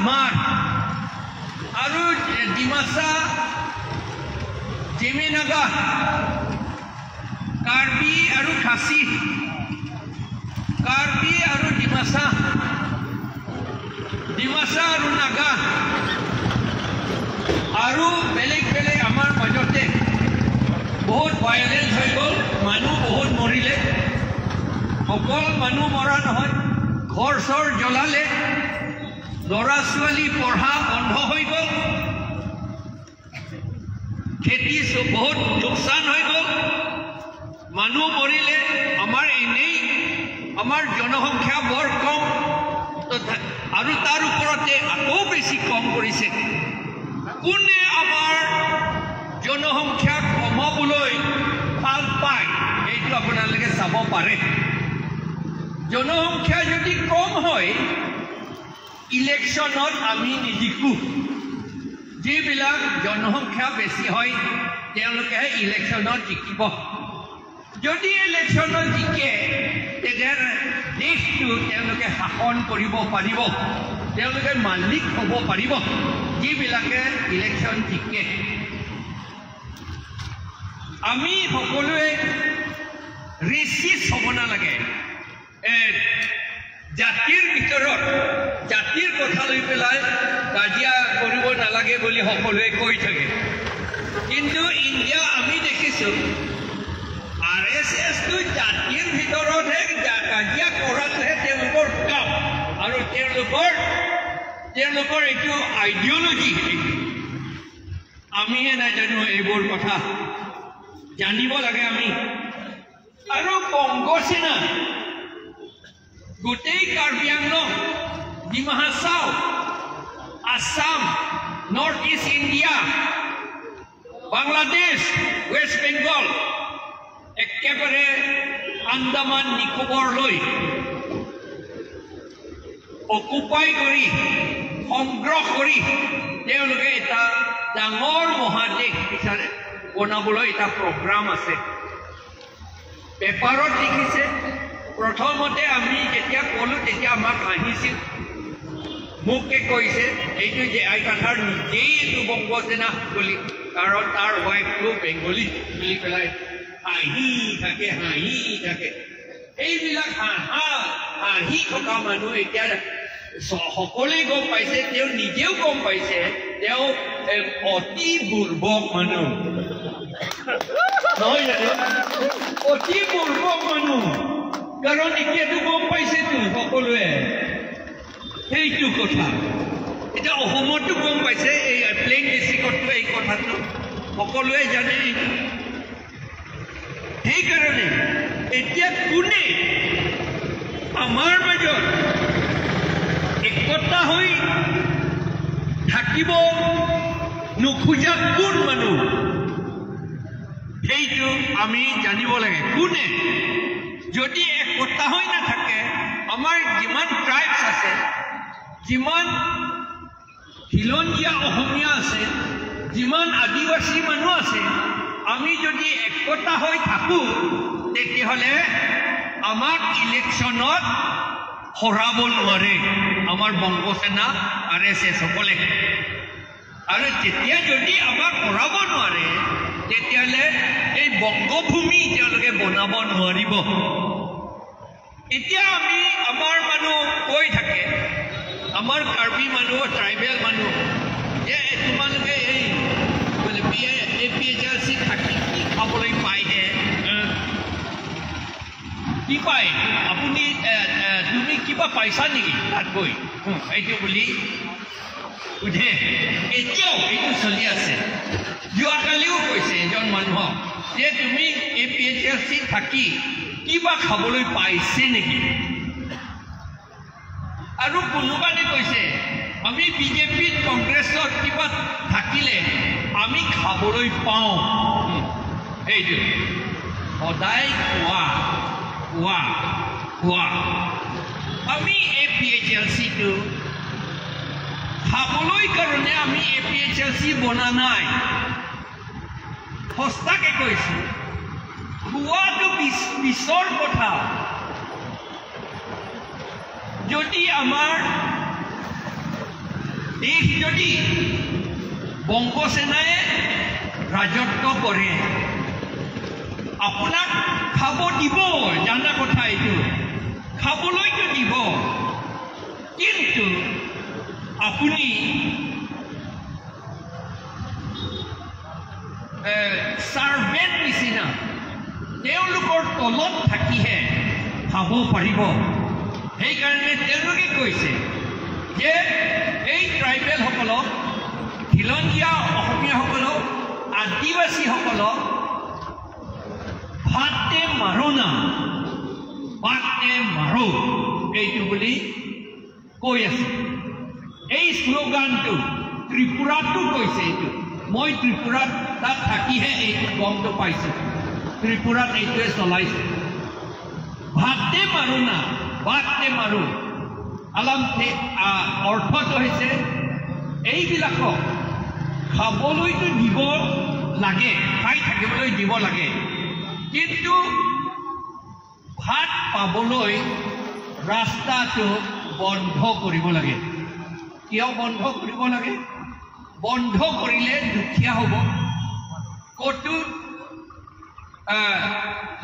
মাৰ আৰু ডিমাচা জেমে নাগা, কাৰ্বি আৰু খাচী, কাৰ্বি আৰু ডিমাচা, ডিমাচা আৰু নাগা আৰু বেলেগ বেলেগ আমাৰ মাজতে বহুত ভায়লেঞ্চ হৈ গ'ল, মানুহ বহুত মৰিলে। অকল মানুহ মৰা নহয়, ঘৰ চৰ জ্বলালে, ল'ৰা ছোৱালী পঢ়া বন্ধ হৈ গ'ল, খেতি বহুত লোকচান হৈ গ'ল, মানুহ মৰিলে। আমাৰ এনেই আমাৰ জনসংখ্যা বৰ কম আৰু তাৰ ওপৰতে আকৌ বেছি কম কৰিছে। কোনে আমাৰ জনসংখ্যা কমাবলৈ ভাল পায় এইটো আপোনালোকে চাব পাৰে। জনসংখ্যা যদি কম হয়, ইলেকশ্যনত আমি নিজিকো। যিবিলাক জনসংখ্যা বেছি হয় তেওঁলোকেহে ইলেকশ্যনত জিকিব। যদি ইলেকশ্যনত জিকে তেতিয়া দেশটো তেওঁলোকে শাসন কৰিব পাৰিব, তেওঁলোকে মালিক হ'ব পাৰিব, যিবিলাকে ইলেকশ্যন জিকে। আমি সকলোৱে ৰেচিষ্ট হ'ব নালাগে। জাতিৰ ভিতৰত জাতিৰ কথা লৈ পেলাই কাজিয়া কৰিব নালাগে বুলি সকলোৱে কৈ থাকে, কিন্তু ইণ্ডিয়া আমি দেখিছোঁ আৰ এছ এছটো জাতিৰ ভিতৰতহে কাজিয়া কৰাটোহে তেওঁলোকৰ কাম আৰু তেওঁলোকৰ এইটো আইডিঅলজি। আমিহে নাজানো এইবোৰ কথা, জানিব লাগে আমি। আৰু বংগসেনা গোটেই Karbi Anglong, Dima Hasao, Assam, north east India, Bangladesh, west Bengal, একেবাৰে আন্দামান নিকোবৰলৈ অকুপাই কৰি সংগ্ৰহ কৰি তেওঁলোকে এটা ডাঙৰ মহাদেশ বিচাৰে বনাবলৈ এটা প্ৰগ্ৰাম আছে। পেপাৰত লিখিছে। প্ৰথমতে আমি যেতিয়া ক'লোঁ তেতিয়া আমাক হাঁহিছিল, মোকে কৈছে এইটো যে আই কাথাৰ নিজেই এইটো বংগসেনা বুলি, কাৰণ তাৰ ৱাইফটো বেংগলী বুলি পেলাই হাঁহি থাকে, হাঁহি থাকে। এইবিলাক হাঁহি থকা মানুহ এতিয়া সকলোৱে গম পাইছে, তেওঁ নিজেও গম পাইছে তেওঁ অতি বুৰ্বক মানুহ, নহয় জানো? অতি বুৰ্বক মানুহ, কাৰণ এতিয়াতো গম পাইছেতো সকলোৱে সেইটো কথা। এতিয়া অসমতো গম পাইছে, এই প্লেইন ডিষ্ট্ৰিক্টতো এই কথাটো সকলোৱে জানে। সেইকাৰণে এতিয়া কোনে আমাৰ মাজত একতা হৈ থাকিব নোখোজা কোন মানুহ সেইটো আমি জানিব লাগে। কোনে যদি একতা হৈ নাথাকে, আমাৰ যিমান ট্ৰাইবছ আছে, যিমান খিলঞ্জীয়া অসমীয়া আছে, যিমান আদিবাসী মানুহ আছে, আমি যদি একতা হৈ থাকোঁ তেতিয়াহ'লে আমাক ইলেকশ্যনত হৰাব নোৱাৰে আমাৰ বংগসেনা আৰ এছ এছ সকলে। আৰু তেতিয়া যদি আমাক হৰাব নোৱাৰে তেতিয়াহ'লে এই বংগভূমি তেওঁলোকে বনাব নোৱাৰিব। এতিয়া আমি আমাৰ মানুহ কৈ থাকে, আমাৰ কাৰ্বি মানুহ, ট্ৰাইবেল মানুহ, যে তোমালোকে এই P A P H L C থাকি কি খাবলৈ পায়হে, কি পায় আপুনি, তুমি কিবা পাইছা নেকি তাত গৈ, এইটো বুলি সোধে। এতিয়াও এইটো চলি আছে। যোৱাকালিও কৈছে এজন মানুহক যে তুমি A P H L C থাকি কিবা খাবলৈ পাইছে নেকি? আৰু কোনোবানে কৈছে আমি বিজেপিত কংগ্ৰেছত কিবা থাকিলে আমি খাবলৈ পাওঁ। সেইটো সদায় কোৱা কোৱা কোৱা। আমি এ পি এইচ এল চিটো খাবলৈ কাৰণে আমি A P H L C বনা নাই, সঁচাকে কৈছোঁ। খোৱাটো পিছৰ কথা। যদি আমাৰ দেশ যদি বংগসেনাই ৰাজত্ব কৰে, আপোনাক খাব দিব, জানা কথা এইটো, খাবলৈতো দিব, কিন্তু আপুনি চাৰ্ভেণ্ট নিচিনা তেওঁলোকৰ তলত থাকিহে খাব পাৰিব। সেইকাৰণে তেওঁলোকে কৈছে যে এই ট্ৰাইবেলসকলক, খিলঞ্জীয়া অসমীয়াসকলক, আদিবাসীসকলক ভাতে মাৰো না, ভাতে মাৰো এইটো বুলি কৈ আছে। এই শ্লোগানটো ত্ৰিপুৰাতো কৈছে। এইটো মই ত্ৰিপুৰাত তাত থাকিহে এইটো গমটো পাইছোঁ। ত্ৰিপুৰাত এইটোৱে চলাইছে, ভাতে মাৰো না ভাতে মাৰো। আলাম অৰ্থটো হৈছে এইবিলাকক খাবলৈতো দিব লাগে, খাই থাকিবলৈ দিব লাগে, কিন্তু ভাত পাবলৈ ৰাস্তাটো বন্ধ কৰিব লাগে। কিয় বন্ধ কৰিব লাগে? বন্ধ কৰিলে দুখীয়া হ'ব, ক'তো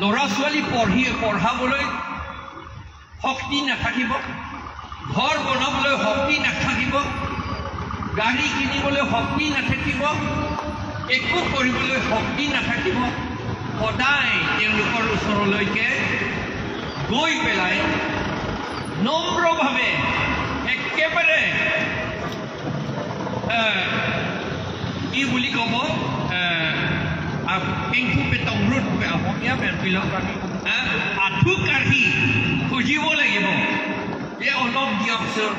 ল'ৰা ছোৱালী পঢ়াবলৈ শক্তি নাথাকিব, ঘৰ বনাবলৈ শক্তি নাথাকিব, গাড়ী কিনিবলৈ শক্তি নাথাকিব, একো কৰিবলৈ শক্তি নাথাকিব। সদায় তেওঁলোকৰ ওচৰলৈকে গৈ পেলাই নম্ৰভাৱে একেবাৰে কি বুলি ক'ব, অসমীয়া আঁঠু কাঢ়ি খুজিব লাগিব যে অলপ দিয়কচোন।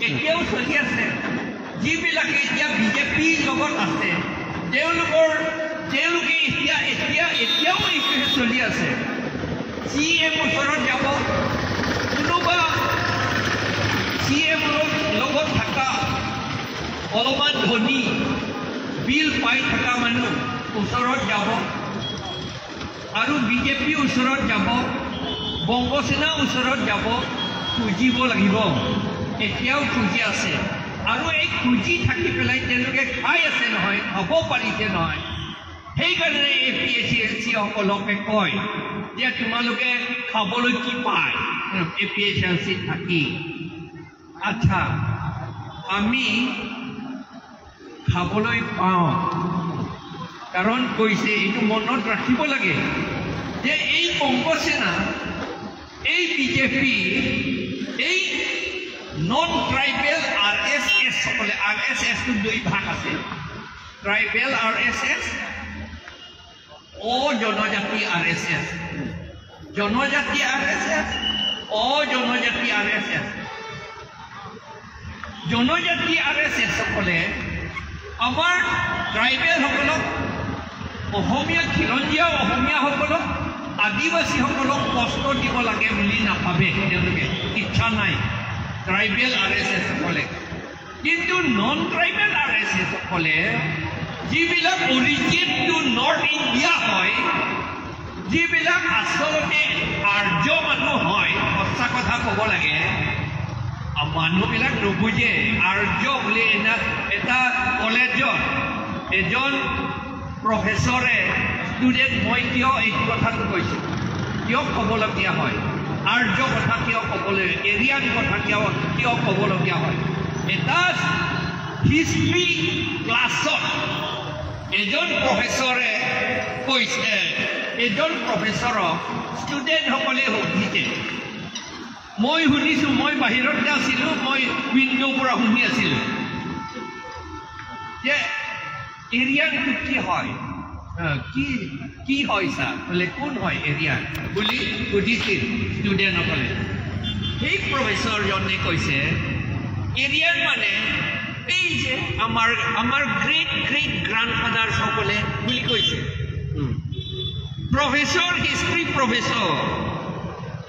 এতিয়াও চলি আছে। যিবিলাকে এতিয়া বিজেপিৰ লগত আছে তেওঁলোকে এতিয়া এতিয়া এতিয়াও এইটোহে চলি আছে। চি এম ওচৰত যাব, কোনোবা চি এমৰ লগত থকা অলপমান ধনী বিল পাই থকা মানুহ ওচৰত যাব আৰু বিজেপিৰ ওচৰত যাব, বংগসেনাৰ ওচৰত যাব, খুজিব লাগিব। এতিয়াও খুজি আছে। আৰু এই খুজি থাকি পেলাই তেওঁলোকে খাই আছে নহয়, খাব পাৰিছে নহয়। সেইকাৰণে A P S C L চিসকলকে কয় যে তোমালোকে খাবলৈ কি পায় এ পি এছ এল চিত থাকি। আচ্ছা, আমি খাবলৈ পাওঁ কাৰণ কৈছে, এইটো মনত ৰাখিব লাগে যে এই বংগসেনা, এই বিজেপি, এই নন ট্ৰাইবেল আৰ এছ এছসকলে, আৰ এছ এছটো দুই ভাগ আছে, ট্ৰাইবেল আৰ এছ এছ, অজনজাতি আৰ এছ এছ, জনজাতি আৰ এছ এছ, অজনজাতি আৰ এছ এছ। জনজাতি আৰ এছ এছসকলে আমাৰ ট্ৰাইবেলসকলক, অসমীয়া খিলঞ্জীয়া অসমীয়াসকলক, আদিবাসীসকলক কষ্ট দিব লাগে বুলি নাভাবে তেওঁলোকে, ইচ্ছা নাই ট্ৰাইবেল আৰ এছ এছসকলে। কিন্তু নন ট্ৰাইবেল আৰ এছ এছসকলে যিবিলাক অৰিজিন টু নৰ্থ ইণ্ডিয়া হয়, যিবিলাক আচলতে আৰ্য মানুহ হয়, সঁচা কথা ক'ব লাগে, মানুহবিলাক নুবুজে। আৰ্য বুলি এটা কলেজত এজন প্ৰফেচৰে ষ্টুডেণ্ট, মই কিয় এই কথাটো কৈছোঁ, কিয় ক'বলগীয়া হয়, আৰ্য কথা কিয় ক'বলৈ, এৰিয়ান কথা কিয় ক'বলগীয়া হয়? এটা হিষ্ট্ৰী ক্লাছত এজন প্ৰফেচৰে কৈছে, এজন প্ৰফেচৰক ষ্টুডেণ্টসকলে সুধিছে, মই শুনিছোঁ, মই বাহিৰতে আছিলোঁ, মই উইণ্ড'ৰ পৰা শুনি আছিলোঁ যে এৰিয়ানটো কি হয়, কি কি হয় ছাৰ, বোলে কোন হয় এৰিয়ান বুলি সুধিছিল ষ্টুডেণ্টসকলে। সেই প্ৰফেচৰজনে কৈছে, এৰিয়ান মানে এই যে আমাৰ আমাৰ গ্ৰেট গ্ৰেট গ্ৰাণ্ডফাদাৰসকলে বুলি কৈছে। প্ৰফেচৰ, হিষ্ট্ৰী প্ৰফেচৰ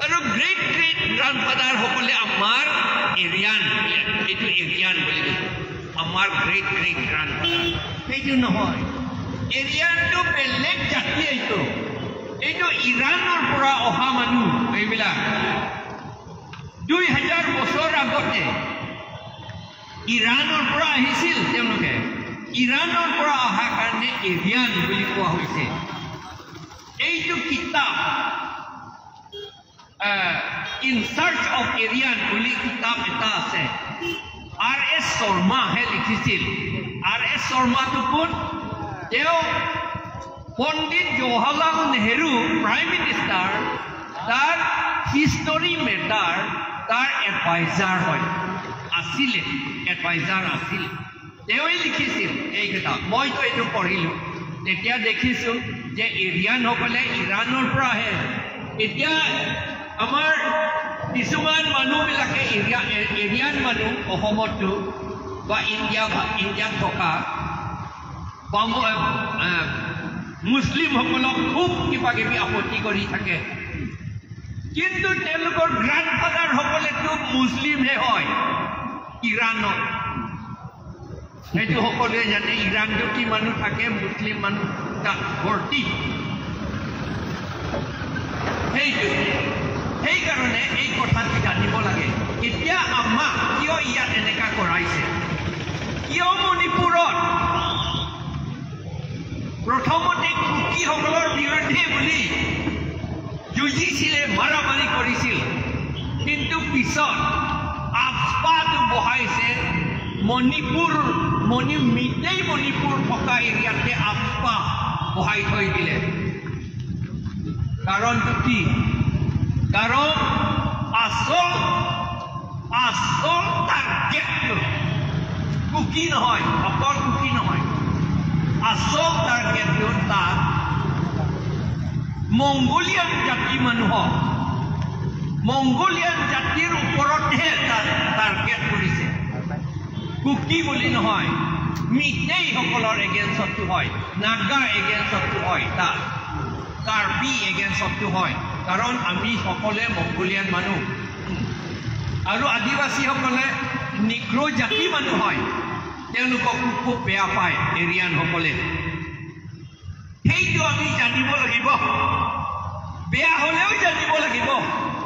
আৰু গ্ৰেট গ্ৰেট গ্ৰাণ্ডফাদাৰসকলে আমাৰ এৰিয়ান, এইটো এৰিয়ান বুলি কৈছে, আমাৰ গ্ৰেট গ্ৰেট গ্ৰাণ্ডফাদাৰ। সেইটো নহয়, এৰিয়ানটো বেলেগ জাতি, এইটো এইটো ইৰাণৰ পৰা অহা মানুহ। এইবিলাক 2000 বছৰ আগতে ইৰাণৰ পৰা আহিছিল। তেওঁলোকে ইৰাণৰ পৰা অহাৰ কাৰণে এৰিয়ান বুলি কোৱা হৈছে। এইটো কিতাপ ইন চাৰ্চ অফ এৰিয়ান বুলি কিতাপ এটা আছে, আৰ এছ শৰ্মাহে লিখিছিল। আৰ এছ শৰ্মাটো কোন? তেওঁ পণ্ডিত জৱাহৰলাল নেহেৰু প্ৰাইম মিনিষ্টাৰ, তাৰ হিষ্টৰী মেটাৰ তাৰ এডভাইজাৰ হয় আছিলে, এডভাইজাৰ আছিল। তেওঁৱেই লিখিছিল এই কিতাপ। মইতো এইটো পঢ়িলোঁ, তেতিয়া দেখিছোঁ যে এৰিয়ানসকলে ইৰাণৰ পৰা আহে। এতিয়া আমাৰ কিছুমান মানুহবিলাকে এৰিয়ান মানুহ অসমতো বা ইণ্ডিয়াত থকা মুছলিমসকলক খুব কিবা কিবি আপত্তি কৰি থাকে, কিন্তু তেওঁলোকৰ গ্ৰেণ্ডফাদাৰসকলেতো মুছলিমহে হয় ইৰাণত। সেইটো সকলোৱে জানে। ইৰাণটো কি মানুহ থাকে, মুছলিম মানুহ তাত ভৰ্তি। সেইটো সেইকাৰণে এই কথাটো জানিব লাগে। এতিয়া আমাক কিয় ইয়াত এনেকা কৰাইছে? কিয় মণিপুৰত প্ৰথমতে কুকিসকলৰ বিৰুদ্ধে বুলি যুঁজিছিলে, মাৰামাৰি কৰিছিল, কিন্তু পিছত আফস্পাটো বহাইছে মণিপুৰ, মিতেই মণিপুৰ থকা এৰিয়াতে আফস্পা বহাই থৈ দিলে। কাৰণটো কি? কাৰণ আচল আচল টাৰ্গেটটো কুকি নহয়, অকল কুকি নহয়, আচল টাৰ্গেটটো তাত মংগোলিয়ান জাতি মানুহক, মংগোলিয়ান জাতিৰ ওপৰতহে তাত টাৰ্গেট কৰিছে, কুকি বুলি নহয়। মিতেইসকলৰ এগেইনষ্টতো হয়, নাগা এগেইনষ্টতো হয়, তাত কাৰ্বি এগেইনষ্টতো হয়। কাৰণ আমি সকলোৱে মংগোলিয়ান মানুহ আৰু আদিবাসীসকলে নিগ্ৰ' জাতি মানুহ হয়, তেওঁলোকক খুব বেয়া পায় এৰিয়ানসকলে। সেইটো আমি জানিব লাগিব, বেয়া হ'লেও জানিব লাগিব,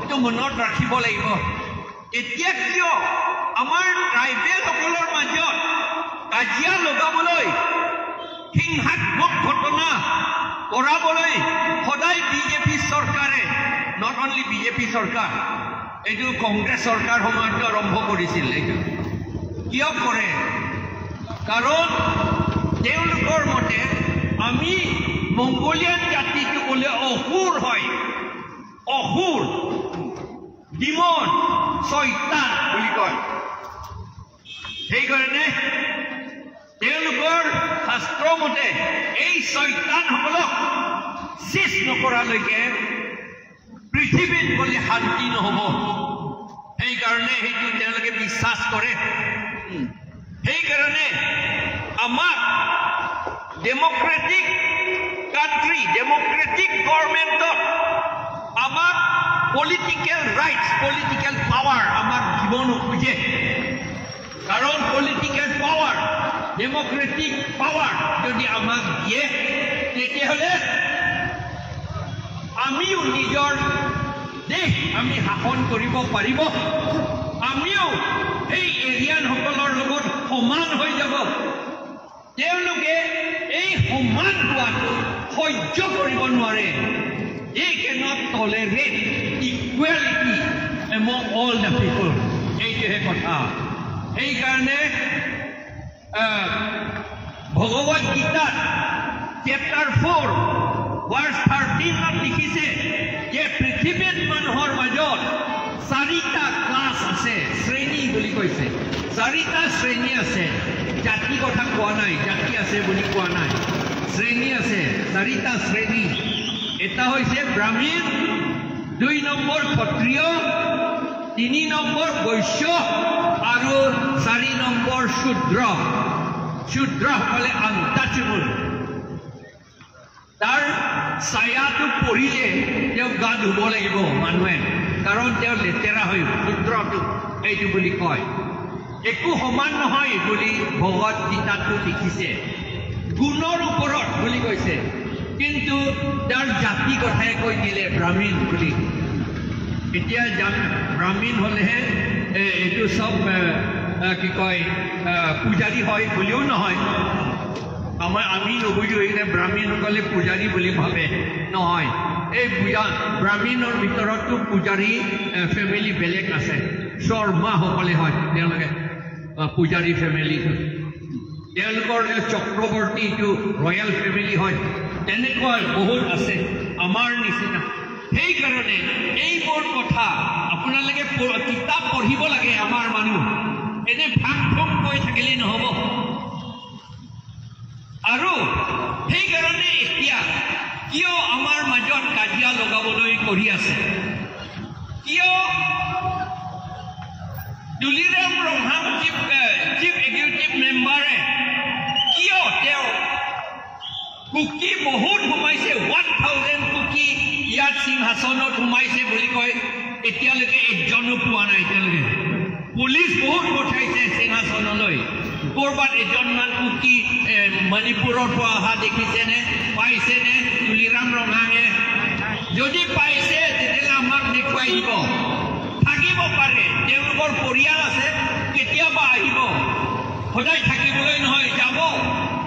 এইটো মনত ৰাখিব লাগিব। এতিয়া কিয় আমাৰ ট্ৰাইবেলসকলৰ মাজত কাজিয়া লগাবলৈ, হিংসাত্মক ঘটনা কৰাবলৈ সদায় বিজেপি চৰকাৰে, not only BJP চৰকাৰ, এইটো কংগ্ৰেছ চৰকাৰ সময়তো আৰম্ভ কৰিছিল। এইটো কিয় কৰে? কাৰণ তেওঁলোকৰ মতে আমি মংগোলিয়ান জাতিটো বোলে অসুৰ হয়, অসুৰ, ডিমন, চয়তান বুলি কয়। সেইকাৰণে তেওঁলোকৰ শাস্ত্ৰ মতে এই চয়তানসকলক চেচ নকৰালৈকে পৃথিৱীত বোলে শান্তি নহ'ব। সেইকাৰণে সেইটো তেওঁলোকে বিশ্বাস কৰে। সেইকাৰণে আমাক ডেমক্ৰেটিক কাণ্ট্ৰি, ডেমক্ৰেটিক গভৰ্ণমেণ্টত আমাক পলিটিকেল ৰাইটছ, পলিটিকেল পাৱাৰ আমাক দিব নোখোজে। কাৰণ পলিটিকেল পাৱাৰ, ডেমক্ৰেটিক পাৱাৰ যদি আমাক দিয়ে, তেতিয়াহ'লে আমিও নিজৰ দেশ আমি শাসন কৰিব পাৰিব, আমিও এই এৰিয়ানসকলৰ লগত সমান হৈ যাব। তেওঁলোকে এই সমান হোৱাটো সহ্য কৰিব নোৱাৰে। They cannot tolerate equality among all the people. এইটোহে কথা। সেইকাৰণে ভগৱত গীতাত চেপ্টাৰ 4 ভাৰ্চ 13ত লিখিছে যে পৃথিৱীত মানুহৰ মাজত চাৰিটা ক্লাছ আছে, শ্ৰেণী বুলি কৈছে। চাৰিটা শ্ৰেণী আছে, জাতি কথা কোৱা নাই, জাতি আছে বুলি কোৱা নাই, শ্ৰেণী আছে, চাৰিটা শ্ৰেণী। এটা হৈছে ব্ৰাহ্মীণ, 2 নম্বৰ ক্ষত্ৰিয়, 3 নম্বৰ বৈশ্য আৰু 4 নম্বৰ শূদ্ৰ। শূদ্ৰসকলে আনটাচেবল, তাৰ ছায়াটো পৰিলে তেওঁ গা ধুব লাগিব মানুহে, কাৰণ তেওঁ লেতেৰা হৈ শূদ্ৰটো এইটো বুলি কয়। একো সমান নহয় বুলি ভগৱত গীতাটো লিখিছে, গুণৰ ওপৰত বুলি কৈছে, কিন্তু তাৰ জাতি কথাই কৈ দিলে ব্ৰাহ্মীণ বুলি। এতিয়া ব্ৰাহ্মীণ হ'লেহে এইটো চব কি কয় পূজাৰী হয় বুলিও নহয়। আমি নুবুজো, এইকাৰণে ব্ৰাহ্মীণসকলে পূজাৰী বুলি ভাবে, নহয়। এই পূজা ব্ৰাহ্মীণৰ ভিতৰতো পূজাৰী ফেমিলি বেলেগ আছে, শৰ্মাসকলে হয় তেওঁলোকে পূজাৰী ফেমিলি, তেওঁলোকৰ চক্ৰৱৰ্তীটো ৰয়েল ফেমিলি হয়, তেনেকুৱা বহুত আছে আমাৰ নিচিনা। সেইকাৰণে এইবোৰ কথা আপোনালোকে কিতাপ পঢ়িব লাগে। আমাৰ মানুহ এনে ভাং ফুং কৈ থাকিলেই নহ'ব। আৰু সেইকাৰণে এতিয়া কিয় আমাৰ মাজত কাজিয়া লগাবলৈ কৰি আছে, কিয় তুলিৰাম ৰংহাং চিফ এক্সিকিউটিভ মেম্বাৰে কিয় তেওঁ কুকি বহুত সোমাইছে, 1000 কুকি ইয়াত সিংহাসনত সোমাইছে বুলি কয়, এতিয়ালৈকে এজনো পোৱা নাই। এতিয়ালৈকে পুলিচ বহুত পঠাইছে সিংহাসনলৈ, ক'ৰবাত এজনমান কুকি মণিপুৰৰ পৰা অহা দেখিছেনে, পাইছেনে তুলিৰাম ৰংহাঙে? যদি পাইছে তেতিয়াহ'লে আমাক দেখুৱাই দিব। থাকিব পাৰে, তেওঁলোকৰ পৰিয়াল আছে, কেতিয়াবা আহিব, সদায় থাকিবলৈ নহয়, যাব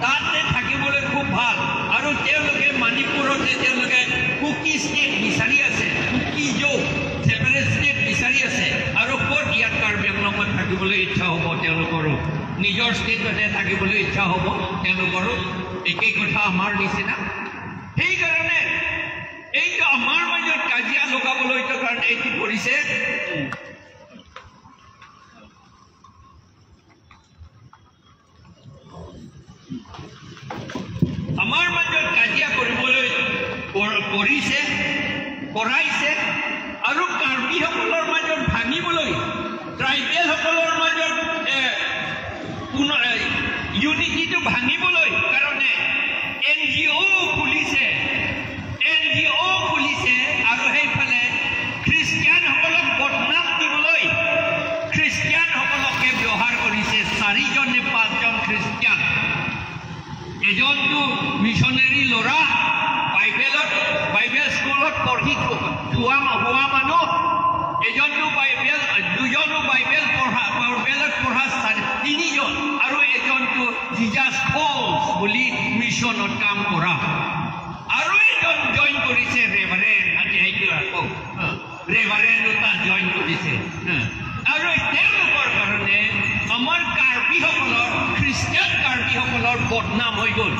তাতে থাকিবলৈ খুব ভাল। আৰু তেওঁলোকে মণিপুৰতে তেওঁলোকে কুকি ষ্টেট বিচাৰি আছে, কুকি জো ছেপাৰেট ষ্টেট বিচাৰি আছে। আৰু ক'ত ইয়াত কাৰ্বি আংলঙত থাকিবলৈ ইচ্ছা হ'ব তেওঁলোকৰো, নিজৰ ষ্টেটতে থাকিবলৈ ইচ্ছা হ'ব তেওঁলোকৰো, একেই কথা আমাৰ নিচিনা। সেইকাৰণে এইটো আমাৰ মাজত কাজিয়া লগাবলৈ কাৰণে এইটো কৰিছে। আমাৰ মাজত কাজিয়া কৰিবলৈ কৰিছে, কৰাইছে। আৰু কাৰ্বিসকলৰ মাজত ভাঙিবলৈ, ট্ৰাইবেলসকলৰ মাজত ইউনিটিটো ভাঙিবলৈ কাৰণে এন জি অ' খুলিছে, এন জি অ' খুলিছে। আৰু সেইফালে খ্ৰীষ্টিয়ানসকলক বদনাম দিবলৈ খ্ৰীষ্টিয়ানসকলকে ব্যৱহাৰ কৰিছে, 4 নে 5জন খ্ৰীষ্টিয়ান। এজনটো মিছনেৰী ল'ৰা, বাইবেল স্কুলত পঢ়ি হোৱা মানুহ, এজনটো বাইবেল, দুজনো বাইবেল পঢ়া, বাইবেলত পঢ়া 3জন, আৰু এজনটো জিজাছ কলছ বুলি মিছনত কাম কৰা, আৰু এজন জইন কৰিছে ৰেভাৰেণ্ড, সেইটো আকৌ ৰেভাৰেণ্ডো তাত জইন কৰিছে। আৰু তেওঁলোকৰ কাৰণে আমাৰ কাৰ্বিসকলৰ, খ্ৰীষ্টিয়ান কাৰ্বিসকলৰ বদনাম হৈ গ'ল।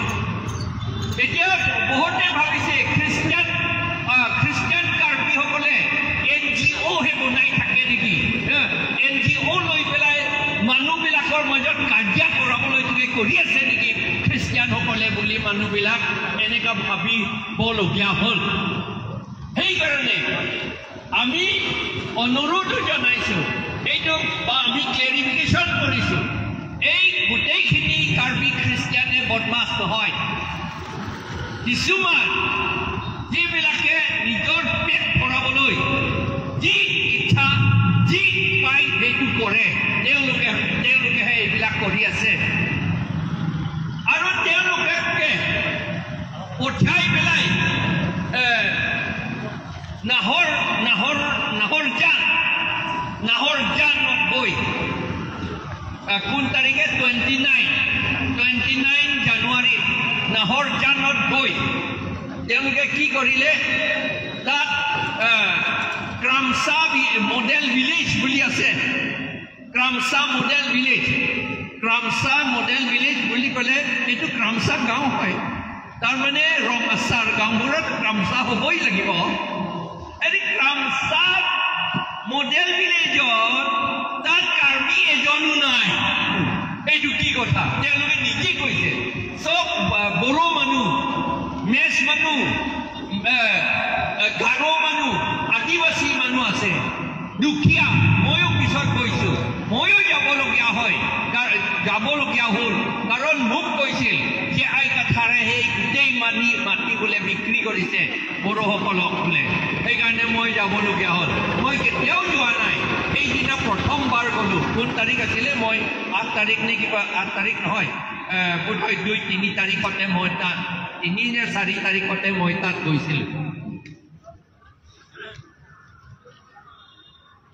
এতিয়া বহুতে ভাবিছে খ্ৰীষ্টিয়ান কাৰ্বিসকলে এন জি অ'হে বনাই থাকে নেকি, এন জি অ' লৈ পেলাই মানুহবিলাকৰ মাজত কাজিয়া কৰাবলৈ তুমি কৰি আছে নেকি খ্ৰীষ্টিয়ানসকলে বুলি মানুহবিলাক এনেকুৱা ভাবিবলগীয়া হ'ল। সেইকাৰণে আমি অনুৰোধো জনাইছোঁ, এইটো বা আমি ক্লেৰিফিকেশ্যন কৰিছোঁ, এই গোটেইখিনি কাৰ্বি খ্ৰীষ্টিয়ানে বদমাছ নহয়। কিছুমান যিবিলাকে নিজৰ পেট ভৰাবলৈ যি ইচ্ছা যি পায় সেইটো কৰে, তেওঁলোকেহে এইবিলাক কৰি আছে। আৰু তেওঁলোকে পঠিয়াই পেলাই নাহৰ নাহৰ নাহৰ নাহৰজানত গৈ কোন তাৰিখে 29 জানুৱাৰীত নাহৰজানত গৈ তেওঁলোকে কি কৰিলে, তাত ক্ৰামচা মডেল ভিলেজ বুলি আছে, Kramsa model village, Kramsa model village বুলি ক'লে এইটো ক্ৰামচা গাঁও হয়, তাৰমানে ৰঙাচাৰ গাঁওবোৰত ক্ৰামচা হ'বই লাগিব। এই ক্ৰামচা মডেল ভিলেজত তাত কাৰ্বি এজনো নাই, এইটো কি কথা? তেওঁলোকে নিজে কৈছে, চব বড়ো মানুহ, মেচ মানুহ, গাৰো মানুহ, আদিবাসী মানুহ আছে, দুখীয়া। ময়ো পিছত গৈছোঁ, ময়ো যাবলগীয়া হয়, যাবলগীয়া হ'ল, কাৰণ মোক কৈছিল যে আই কাথাৰে সেই গোটেই মাটি বোলে বিক্ৰী কৰিছে বড়োসকলক বোলে, সেইকাৰণে মই যাবলগীয়া হ'ল। মই কেতিয়াও যোৱা নাই, সেইদিনা প্ৰথমবাৰ গ'লোঁ। কোন তাৰিখ আছিলে, মই 8 তাৰিখ নে কিবা, 8 তাৰিখ নহয়, বোধহয় 2-3 তাৰিখতে মই তাত, 3 নে 4 তাৰিখতে মই তাত গৈছিলোঁ।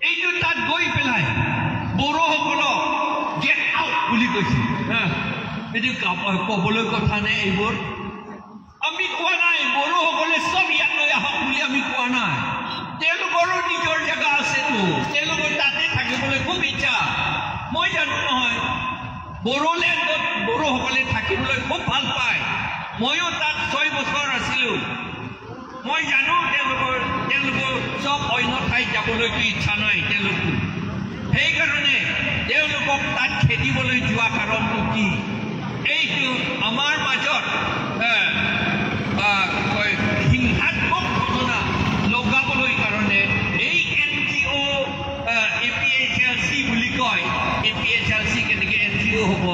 এইটো তাত গৈ পেলাই বড়োসকলক কৈছে। এইটো ক'বলৈ কথা নে এইবোৰ? আমি কোৱা নাই বড়োসকলে চব ইয়াত লৈ আহক বুলি, আমি কোৱা নাই। তেওঁলোকৰো নিজৰ জেগা আছেতো, তেওঁলোকৰ তাতে থাকিবলৈ খুব ইচ্ছা। মই জানো নহয়, বড়োলেণ্ডত বড়োসকলে থাকিবলৈ খুব ভাল পায়। ময়ো তাত 6 বছৰ আছিলোঁ, মই জানো তেওঁলোকৰ চব অন্য ঠাইত যাবলৈতো ইচ্ছা নাই তেওঁলোকো। সেইকাৰণে তেওঁলোকক তাত খেদিবলৈ যোৱা কাৰণটো কি? এইটো আমাৰ মাজত হিংসাত্মক ঘটনা লগাবলৈ কাৰণে এই NGO APHLC বুলি কয়। APHLC কেনেকৈ NGO হ'ব?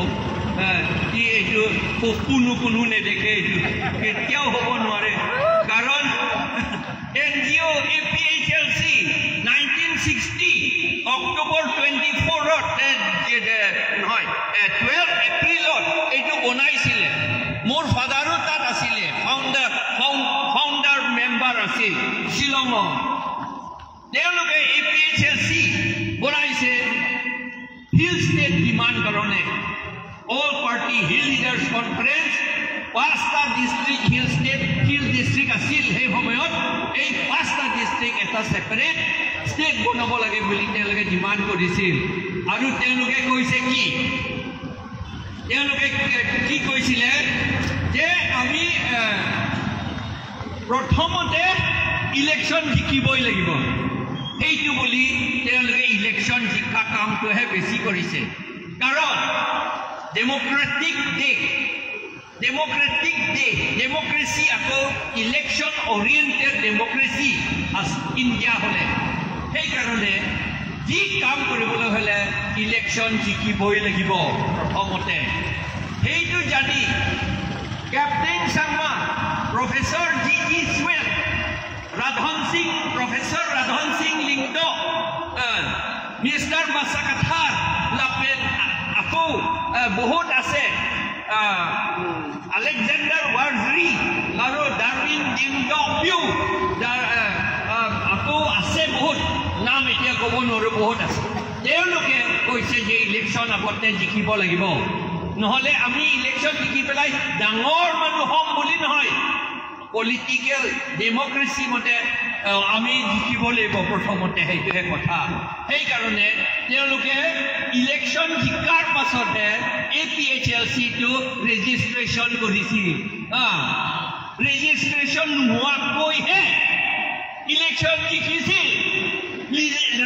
কি এইটো কোনো কোনো নেদেখে, এইটো কেতিয়াও হ'ব নোৱাৰে। কাৰণ NGO APHLC 1960 October 24ত, নহয়, 12 এপ্ৰিলত এইটো বনাইছিলে। মোৰ ফাদাৰো তাত আছিলে, ফাউণ্ডাৰ মেম্বাৰ আছিল শ্বিলঙৰ। তেওঁলোকে APHLC বনাইছে হিল ষ্টেট ডিমাণ্ড কাৰণে। All party hill leaders conference, 5টা district hill state, hill district আছিল সেই সময়ত। এই 5টা ডিষ্ট্ৰিক্ট এটা ছেপাৰেট ষ্টেট বনাব লাগে বুলি তেওঁলোকে ডিমাণ্ড কৰিছিল। আৰু তেওঁলোকে কৈছে কি, তেওঁলোকে কি কৈছিলে যে আমি প্ৰথমতে ইলেকশ্যন জিকিবই লাগিব। সেইটো বুলি তেওঁলোকে ইলেকশ্যন জিকা কামটোহে বেছি কৰিছে। কাৰণ ডেম'ক্ৰেটিক দেশ, ডেম'ক্ৰেটিক দেশ, ডেম'ক্ৰেচি আকৌ ইলেকশ্যন অৰিয়েণ্টেড ডেম'ক্ৰেচি ইণ্ডিয়া হ'লে, সেইকাৰণে যি কাম কৰিবলৈ হ'লে ইলেকশ্যন জিকিবই লাগিব প্ৰথমতে। সেইটো জানি captain Sangma, professor G G Sewell, Radhan Singh, professor Radhan Singh Lyngdoh, mister Masakhathar Lapren, আকৌ বহুত আছে, আলেকজেণ্ডাৰ ৱাৰ্জৰি আৰু ডাৰউইন ডিংডপিউ, আকৌ আছে বহুত নাম, এতিয়া ক'ব নোৱাৰোঁ, বহুত আছে। তেওঁলোকে কৈছে যে ইলেকশ্যন আগতে জিকিব লাগিব, নহ'লে আমি ইলেকশ্যন জিকি পেলাই ডাঙৰ মানুহ হ'ম বুলি নহয়, পলিটিকেল ডেম'ক্ৰেচি মতে আমি জিকিব লাগিব প্ৰথমতে, সেইটোহে কথা। সেইকাৰণে তেওঁলোকে ইলেকশ্যন জিকাৰ পাছতহে APHLCটো ৰেজিষ্ট্ৰেশ্যন কৰিছিল। ৰেজিষ্ট্ৰেশ্যন নোহোৱাকৈহে ইলেকশ্যন জিকিছিল।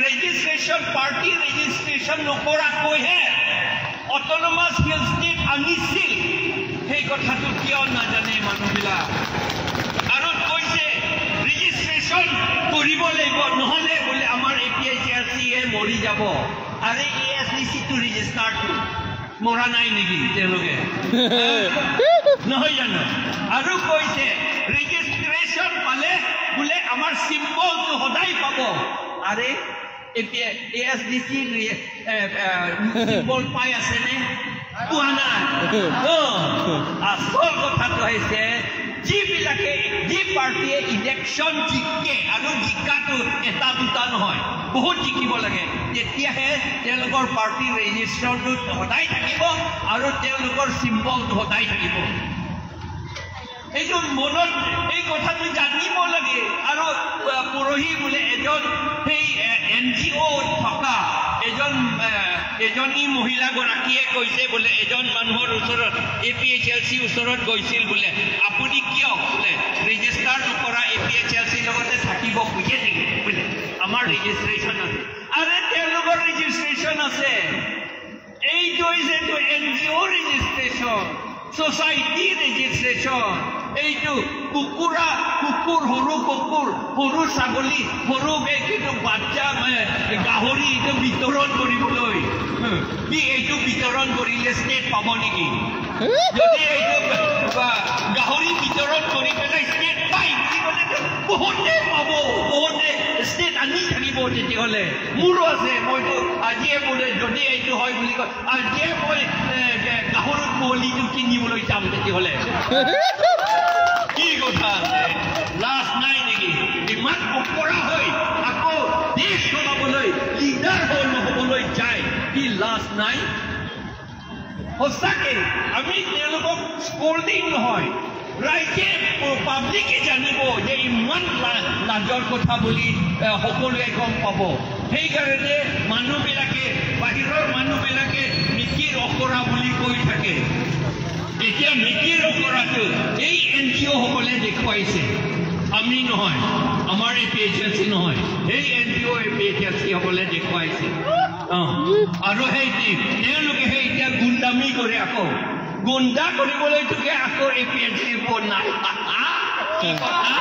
ৰেজিষ্ট্ৰেশ্যন, পাৰ্টি ৰেজিষ্ট্ৰেশ্যন নকৰাকৈহে অট'নমাছ হিল ষ্টেট আনিছিল। সেই কথাটো কিয় নাজানে মানুহবিলাক? আৰু কৈছে ৰেজিষ্ট্ৰেশ্যন কৰিব লাগিব, নহ'লে বোলে আমাৰ APHLCয়ে মৰি যাব। আৰে ASDCটো ৰেজিষ্টাৰটো মৰা নাই নেকি তেওঁলোকে, নহয় জানো? আৰু কৈছে ৰেজিষ্ট্ৰেশ্যন পালে বোলে আমাৰ চিম্বলটো সদায় পাব। আৰে ASDC symbol পাই আছেনে? পোৱা নাই। আচল কথাটো হৈছে যিবিলাকে, যি পাৰ্টীয়ে ইলেকশ্যন জিকে, আৰু জিকাটো এটা দুটা নহয়, বহুত জিকিব লাগে, তেতিয়াহে তেওঁলোকৰ পাৰ্টীৰ ৰেজিষ্ট্ৰেশ্যনটো সদায় থাকিব আৰু তেওঁলোকৰ চিম্বলটো সদায় থাকিব। এইটো মনত এই কথাটো জানিব লাগে। আৰু পৰহি বোলে এজন সেই NGO থকা এজনী মহিলাগৰাকীয়ে কৈছে বোলে এজন মানুহৰ ওচৰত, APHLC ওচৰত গৈছিল বোলে, আপুনি কিয় বোলে ৰেজিষ্টাৰ নকৰা APHLCৰ লগতে থাকিব খোজে নেকি বোলে, আমাৰ ৰেজিষ্ট্ৰেশ্যন আছে। আৰে তেওঁলোকৰ ৰেজিষ্ট্ৰেশ্যন আছে, এইটো হৈছে NGO registration, society registration. এইটো কুকুৰা, কুকুৰ, সৰু কুকুৰ, সৰু ছাগলী, সৰু এইটো বাচ্চা গাহৰি, এইটো বিতৰণ কৰিবলৈ কি এইটো বিতৰণ কৰিলে ষ্টেট পাব নেকি? যদি এইটো গাহৰি বিতৰণ কৰি পেলাই ষ্টেট পাই বুলি ক'লে বহুতে পাব, বহুতে ষ্টেট আনি থাকিব তেতিয়াহ'লে। মোৰো আছে, মইতো আজিয়ে বোলে যদি এইটো হয় বুলি কয়, আজিয়ে মই গাহৰি পোৱালিটো কিনিবলৈ যাম তেতিয়াহ'লে। কি কথা আছে, লাজ নাই নেকি? ইমান অপৰা হৈ আকৌ দেশ চলাবলৈ, লিডাৰ হৈ নহ'বলৈ যায়, কি লাজ নাই? সঁচাকৈ আমি তেওঁলোকক স্কল্ডিং নহয়, ৰাইজে পাব্লিকে জানিব যে ইমান লাজৰ কথা বুলি সকলোৱে গম পাব। সেইকাৰণে মানুহবিলাকে, বাহিৰৰ মানুহবিলাকে মিকিৰ অকৰা বুলি কৈ থাকে। এতিয়া মিকিৰ অকৰাটো এই এন জি অ'সকলে দেখুৱাইছে, আমি নহয়, আমাৰ A P H L C নহয়, এই N G O' A P H L চিসকলে দেখুৱাইছে। আৰু সেই তেওঁলোকে সেই এতিয়া গুণ্ডামি কৰে, আকৌ গুণ্ডা কৰিবলৈ তোকে আকৌ এ পি এইচ চি নাই। কি কথা,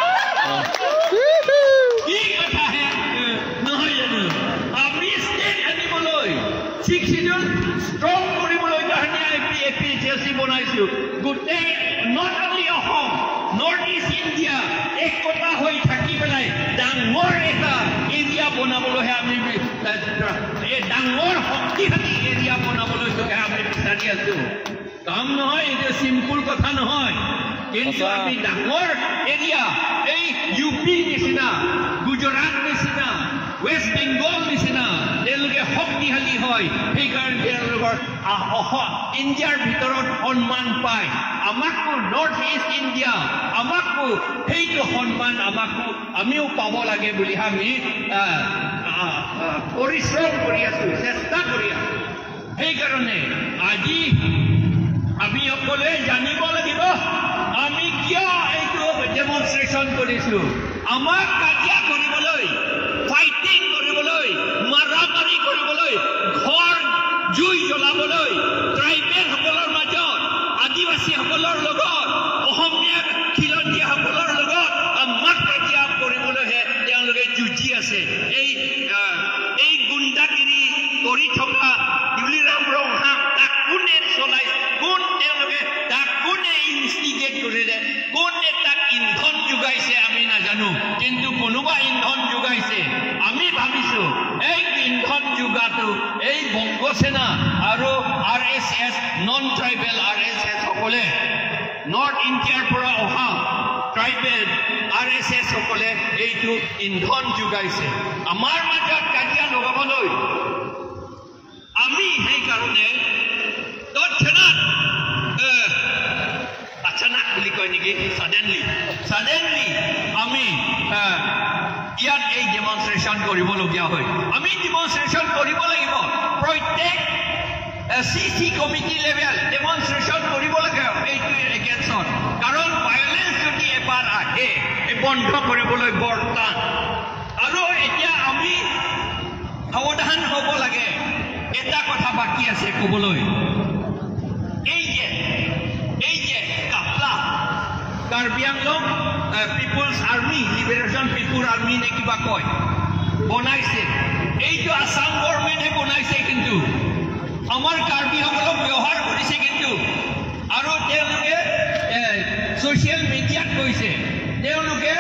কি কথা হে, নহয় জানো? আমি ষ্টেট আনিবলৈ, ছিক্স চিডিউল ষ্ট্ৰং কৰিবলৈ কাৰণে A P H L C বনাইছোঁ। গোটেই not only Assam, North East India একতা হৈ থাকি পেলাই ডাঙৰ এটা এৰিয়া বনাবলৈহে আমি, এই ডাঙৰ শক্তিশালী এৰিয়া বনাবলৈ আমি বিচাৰি আছোঁ। কাম নহয়, এইটো চিম্পুল কথা নহয়, কিন্তু আমি ডাঙৰ এৰিয়া, এই ইউ পি নিচিনা, গুজৰাট নিচিনা, ৱেষ্ট বেংগল নিচিনা তেওঁলোকে শক্তিশালী হয়, সেইকাৰণে তেওঁলোকৰ ইণ্ডিয়াৰ ভিতৰত সন্মান পায়। আমাকো নৰ্থ ইষ্ট ইণ্ডিয়া, আমাকো সেইটো সন্মান আমাকো আমিও পাব লাগে বুলি আমি পৰিশ্ৰম কৰি আছোঁ, চেষ্টা কৰি আছোঁ। সেইকাৰণে আজি আমি সকলোৱে জানিব লাগিব আমি কিয় এইটো ডেমনষ্ট্ৰেশ্যন কৰিছোঁ। আমাক কাজিয়া কৰিবলৈ, ফাইটিং কৰিবলৈ, মাৰামাৰি কৰিবলৈ, ঘৰ জুই জ্বলাবলৈ, ট্ৰাইবেলসকলৰ মাজত, আদিবাসীসকলৰ লগত, অসমীয়া খিলঞ্জীয়াসকলৰ লগত আমাক কাজিয়া কৰিবলৈহে তেওঁলোকে যুঁজি আছে। এই গুণ্ডাগিৰি কৰি থকা তুলিৰাম ৰংহাং, তাক কোনে চলাই, কোন তেওঁলোকে তাক কোনে ইনষ্টিগেট কৰিলে, কোনে তাক ইন্ধন যোগাইছে আমি নাজানো, কিন্তু কোনোবা ইন্ধন যোগাইছে। আমি ভাবিছোঁ এই ইন্ধন যোগাটো এই বংগসেনা আৰু R S S, non tribal R S S সকলে, নৰ্থ ইণ্ডিয়াৰ পৰা অহা ট্ৰাইবেল আৰ এছ এছ সকলে এইটো ইন্ধন যোগাইছে আমাৰ মাজত কাজিয়া লগাবলৈ। আমি সেইকাৰণে তৎক্ষণাত, আচানাক বুলি কয় নেকি, ছাডেনলি আমি ইয়াত এই ডেমনষ্ট্ৰেশ্যন কৰিবলগীয়া হয়। আমি ডেমনষ্ট্ৰেশ্যন কৰিব লাগিব, প্ৰত্যেক C C committee level demonstration কৰিব লাগে এইটো এগেইনষ্টত। কাৰণ ভায়লেঞ্চ যদি এবাৰ আহে, এই বন্ধ কৰিবলৈ বৰ টান। আৰু এতিয়া আমি সাৱধান হ'ব লাগে। এটা কথা বাকী আছে ক'বলৈ, এই যে Kapla, Karbi Anglong People's Army, Liberation People Army নে কিবা কয় বনাইছে, এইটো আছাম গভৰ্ণমেণ্টে বনাইছে, কিন্তু আমাৰ কাৰ্বিসকলক ব্যৱহাৰ কৰিছে কিন্তু। আৰু তেওঁলোকে ছ'চিয়েল মিডিয়াত কৈছে, তেওঁলোকে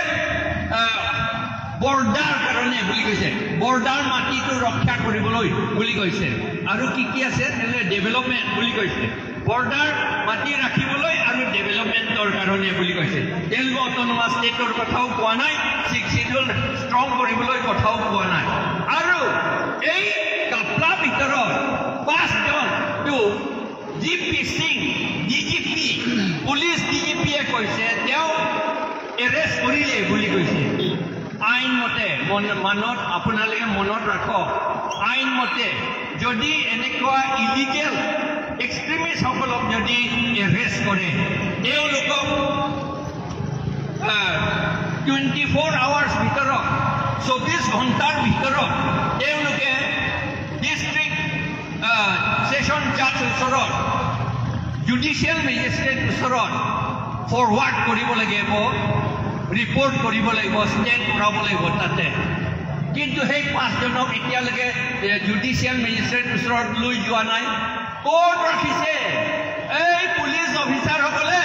বৰ্ডাৰ কাৰণে বুলি কৈছে, বৰ্ডাৰ মাটিটো ৰক্ষা কৰিবলৈ বুলি কৈছে। আৰু কি কি আছে, তেওঁলোকে ডেভেলপমেণ্ট বুলি কৈছে, বৰ্ডাৰ মাটি ৰাখিবলৈ আৰু ডেভেলপমেণ্টৰ কাৰণে বুলি কৈছে। তেওঁলোকে অট'নমাছ ষ্টেটৰ কথাও কোৱা নাই, ছিক্স চিডিউল ষ্ট্ৰং কৰিবলৈ কথাও কোৱা নাই। আৰু এই কাপলা ভিতৰত পাঁচজনটো G P Singh, D G P, police D G পিয়ে কৈছে তেওঁ এৰেষ্ট কৰিলে বুলি কৈছে। আইনমতে মানত আপোনালোকে মনত ৰাখক, আইনমতে যদি এনেকুৱা ইলিগেল এক্সট্ৰিমিষ্টসকলক যদি এৰেষ্ট কৰে, তেওঁলোকক 24 আৱাৰ্ছ ভিতৰত, 24 ঘণ্টাৰ ভিতৰত তেওঁলোকে ডিষ্ট্ৰিক্ট ছেশ্যন জাজ ওচৰত, জুডিচিয়েল মেজিষ্ট্ৰেট ওচৰত ফৰৱাৰ্ড কৰিব লাগিব, ৰিপৰ্ট কৰিব লাগিব, ষ্টেণ্ড কৰাব লাগিব তাতে। কিন্তু সেই পাঁচজনক এতিয়ালৈকে জুডিচিয়েল মেজিষ্ট্ৰেট ওচৰত লৈ যোৱা নাই। ক'ত ৰাখিছে এই পুলিচ অফিচাৰসকলে?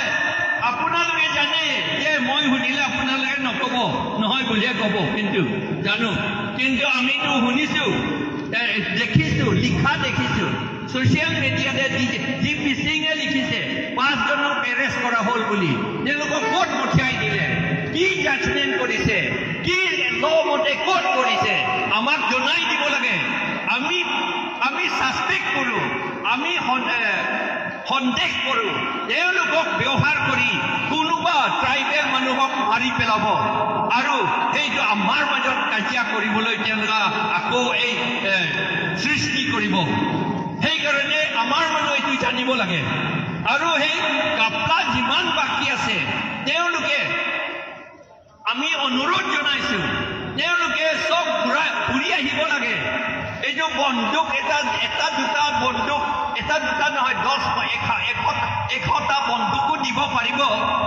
আপোনালোকে জানে যে মই সুধিলে আপোনালোকে নক'ব, নহয় বুলিয়ে ক'ব, কিন্তু জানো, কিন্তু আমিতো শুনিছোঁ, দেখিছোঁ, লিখা দেখিছোঁ ছ'চিয়েল মিডিয়াতে জি পি সিঙে লিখিছে পাঁচজনক এৰেষ্ট কৰা হ'ল বুলি। তেওঁলোকক ক'ত পঠিয়াই দিলে, কি জাজমেণ্ট কৰিছে, কি ল মতে ক'ত কৰিছে, আমাক জনাই দিব লাগে। আমি ছাছপেক্ট কৰোঁ, আমি সন্দেহ কৰোঁ তেওঁলোকক ব্যৱহাৰ কৰি কোনোবা ট্ৰাইবেল মানুহক মাৰি পেলাব আৰু সেইটো আমাৰ মাজত কাজিয়া কৰিবলৈ তেওঁলোকে আকৌ এই সৃষ্টি কৰিব। সেইকাৰণে আমাৰ মানুহ এইটো জানিব লাগে। আৰু সেই কাপলা যিমান বাকী আছে তেওঁলোকে আমি অনুৰোধ জনাইছোঁ, তেওঁলোকে চব ঘূৰি আহিব লাগে। এইটো বন্দুক এটা এটা দুটা বন্দুক, এটা দুটা নহয়, 10 100টা বন্দুকো দিব পাৰিব,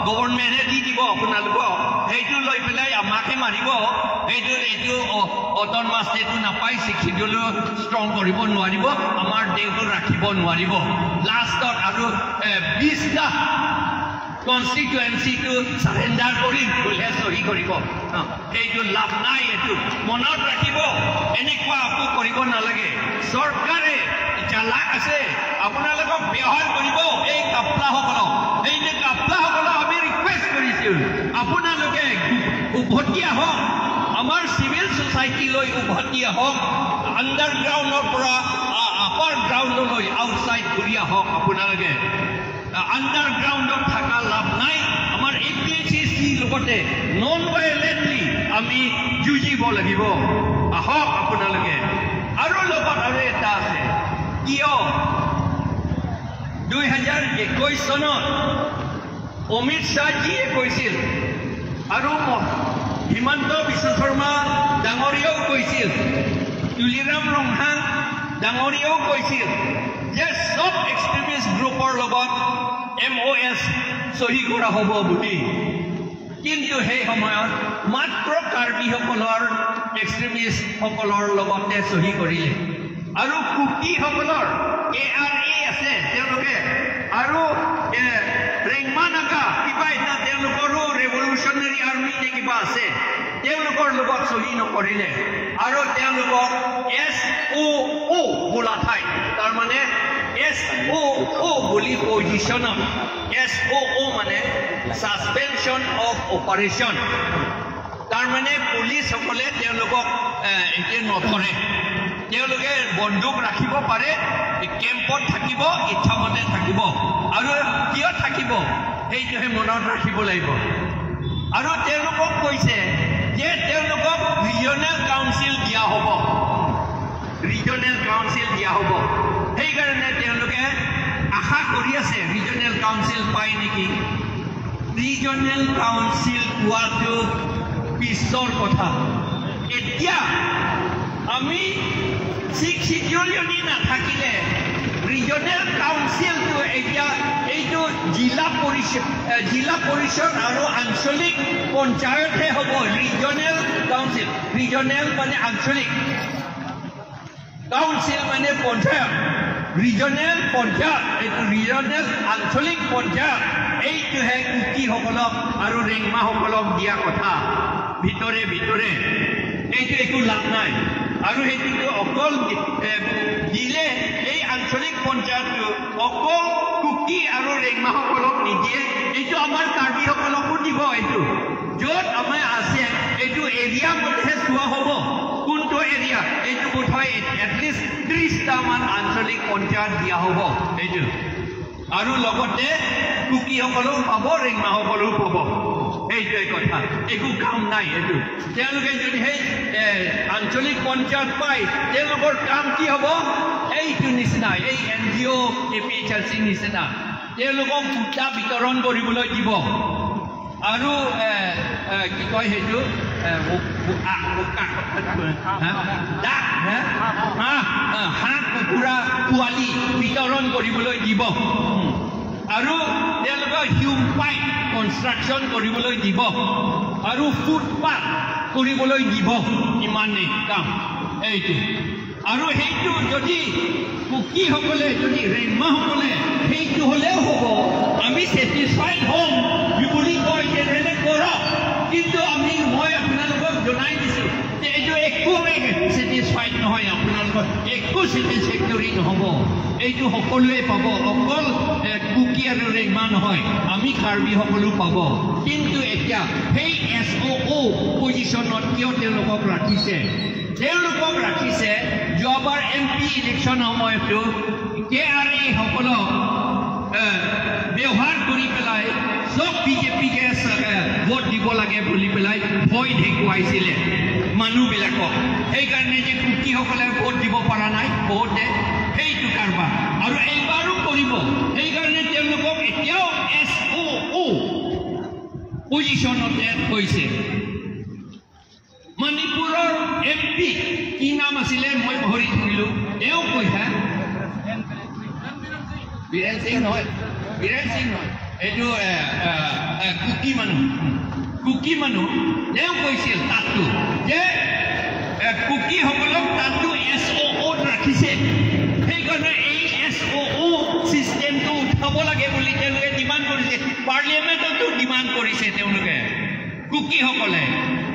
গভৰ্ণমেণ্টে দি দিব আপোনালোকক। সেইটো লৈ পেলাই আমাকে মাৰিব, সেইটো এইটো অট'নমাছ ষ্টেটো নাপায়, ছিক্স ষ্ট্ৰং কৰিব নোৱাৰিব, আমাৰ দেশটো ৰাখিব নোৱাৰিব। লাষ্টত আৰু 20টা কনষ্টিটুৱেঞ্চিটো চাৰেণ্ডাৰ কৰিম বুলিহে চহী কৰিব, সেইটো লাভ নাই। এইটো মনত ৰাখিব, এনেকুৱা আকৌ কৰিব নালাগে। চৰকাৰে চালাক আছে, আপোনালোকক ব্যৱহাৰ কৰিব এই কাপলাসকলক। এই যে কাপলাসকলক আমি ৰিকুৱেষ্ট কৰিছোঁ, আপোনালোকে উভতি আহক, আমাৰ চিভিল ছ'চাইটিলৈ উভতি আহক, আণ্ডাৰগ্ৰাউণ্ডৰ পৰা আপাৰ গ্ৰাউণ্ডলৈ আউটছাইড ঘূৰি আহক। আপোনালোকে আণ্ডাৰগ্ৰাউণ্ডত থকা লাভ নাই। আমাৰ এ পি এইচ চি লগতে নন ভায়লেণ্টলি আমি যুঁজিব লাগিব। আহক আপোনালোকে। আৰু লগত আৰু এটা আছে, কিয় 2021 চনত অমিত শ্বাহজীয়ে কৈছিল আৰু হিমন্ত বিশ্ব শৰ্মা ডাঙৰীয়াও কৈছিল, তুলিৰাম ৰংহাং ডাঙৰীয়াও কৈছিল যে চব এক্সট্ৰিমিষ্ট গ্ৰুপৰ লগত MOS চহী কৰা হ'ব বুলি। কিন্তু সেই সময়ত মাত্ৰ কাৰ্বিসকলৰ এক্সট্ৰিমিষ্টসকলৰ লগতে চহী কৰিলে আৰু কুকিসকলৰ KRA আছে তেওঁলোকে, আৰু ৰেংমা নাগা কিবা এটা তেওঁলোকৰো ৰেভলিউচনাৰী আৰ্মি নে কিবা আছে, তেওঁলোকৰ লগত চহী নকৰিলে আৰু তেওঁলোকক SOO বোলা ঠাই, তাৰমানে SOO বুলি পজিশ্যনত, SOO মানে ছাছপেনশ্যন অফ অপাৰেশ্যন, তাৰমানে পুলিচসকলে তেওঁলোকক এতিয়া নধৰে, তেওঁলোকে বন্দুক ৰাখিব পাৰে, কেম্পত থাকিব, ইচ্ছামতে থাকিব। আৰু কিয় থাকিব সেইটোহে মনত ৰাখিব লাগিব। আৰু তেওঁলোকক কৈছে যে তেওঁলোকক ৰিজনেল কাউন্সিল দিয়া হ'ব, ৰিজনেল কাউন্সিল দিয়া হ'ব। সেইকাৰণে তেওঁলোকে আশা কৰি আছে ৰিজনেল কাউন্সিল পায় নেকি। ৰিজনেল কাউন্সিল পোৱাটো পিছৰ কথা। এতিয়া আমি ছিক্স চিডিউল যদি নাথাকিলে ৰিজনেল কাউন্সিলটো এতিয়া এইটো জিলা পৰিষদ আৰু আঞ্চলিক পঞ্চায়তহে হ'ব। ৰিজনেল কাউন্সিল, ৰিজনেল মানে আঞ্চলিক, কাউন্সিল মানে পঞ্চায়ত, ৰিজনেল পঞ্চায়ত, এইটো ৰিজনেল আঞ্চলিক পঞ্চায়ত, এইটোহে কুকিসকলক আৰু ৰেংমাসকলক দিয়া কথা ভিতৰে ভিতৰে। এইটো একো লাভ নাই। আৰু সেইটোতো অকল দিলে এই আঞ্চলিক পঞ্চায়তটো অকল কুকি আৰু ৰেংমাসকলক নিদিয়ে, এইটো আমাৰ কাৰ্বিসকলকো দিব। এইটো য'ত আমাৰ আছে এইটো এৰিয়া মতেহে চোৱা হ'ব, কোনটো এৰিয়া, এইটো বোধহয় এটলিষ্ট 30টামান আঞ্চলিক পঞ্চায়ত দিয়া হ'ব এইটো। আৰু লগতে কুকিসকলেও পাব, ৰেংমাসকলেও পাব। সেইটোৱে কথা, একো কাম নাই এইটো। তেওঁলোকে যদি সেই আঞ্চলিক পঞ্চায়ত পায়, তেওঁলোকৰ কাম কি হ'ব? এইটো নিচিনা, এই NGO APHLC নিচিনা তেওঁলোকক কুটা বিতৰণ কৰিবলৈ দিব। আৰু কি কয় সেইটো, হাঁহ কুকুৰা পোৱালি বিতৰণ কৰিবলৈ দিব। আৰু তেওঁলোকক হিউম পাইপ কনষ্ট্ৰাকশ্যন কৰিবলৈ দিব আৰু ফুটপাথ কৰিবলৈ দিব। ইমানেই কাম এইটো। আৰু সেইটো যদি কুকিসকলে, যদি ৰেংমাসকলে সেইটো হ'লেও হ'ব, আমি ছেটিছফাইড হ'ম বুলি কয়, তেনেহ'লে কৰক। কিন্তু মই আপোনালোকক জনাই দিছোঁ যে এইটো একো ছেটিছফাইড নহয়, আপোনালোকৰ একো ছেটিছফেক্টৰী নহ'ব। এইটো সকলোৱে পাব, অকল কুকি আৰু ৰেংমা নহয়, আমি কাৰ্বিসকলো পাব। কিন্তু এতিয়া সেই SOO পজিশ্যনত কিয় তেওঁলোকক ৰাখিছে? তেওঁলোকক ৰাখিছে যোৱাবাৰ MP election সময়তো KRA সকলক ব্যৱহাৰ কৰি পেলাই চব বিজেপিকে ভোট দিব লাগে বুলি পেলাই ভয় দেখুৱাইছিলে মানুহবিলাকক। সেইকাৰণে যে কুকিসকলে ভোট দিব পৰা নাই বহুতে, সেইটো কাৰবাৰ আৰু এইবাৰো কৰিব। সেইকাৰণে তেওঁলোকক এতিয়াও SOO পজিশ্যনতে থৈছে। মণিপুৰৰ MP কি নাম আছিলে মই পাহৰি থাকিলোঁ, তেওঁ কৈছে, বীৰেন সিং নহয়, বীৰেন সিং নহয়, এইটো কুকি মানুহ, কুকি মানুহ, তেওঁ কৈছিল তাতো যে কুকিসকলক তাতো SOOত ৰাখিছে, সেইকাৰণে এই SOO চিষ্টেমটো উঠাব লাগে বুলি তেওঁলোকে ডিমাণ্ড কৰিছে। পাৰ্লিয়ামেণ্টতো ডিমাণ্ড কৰিছে তেওঁলোকে কুকিসকলে,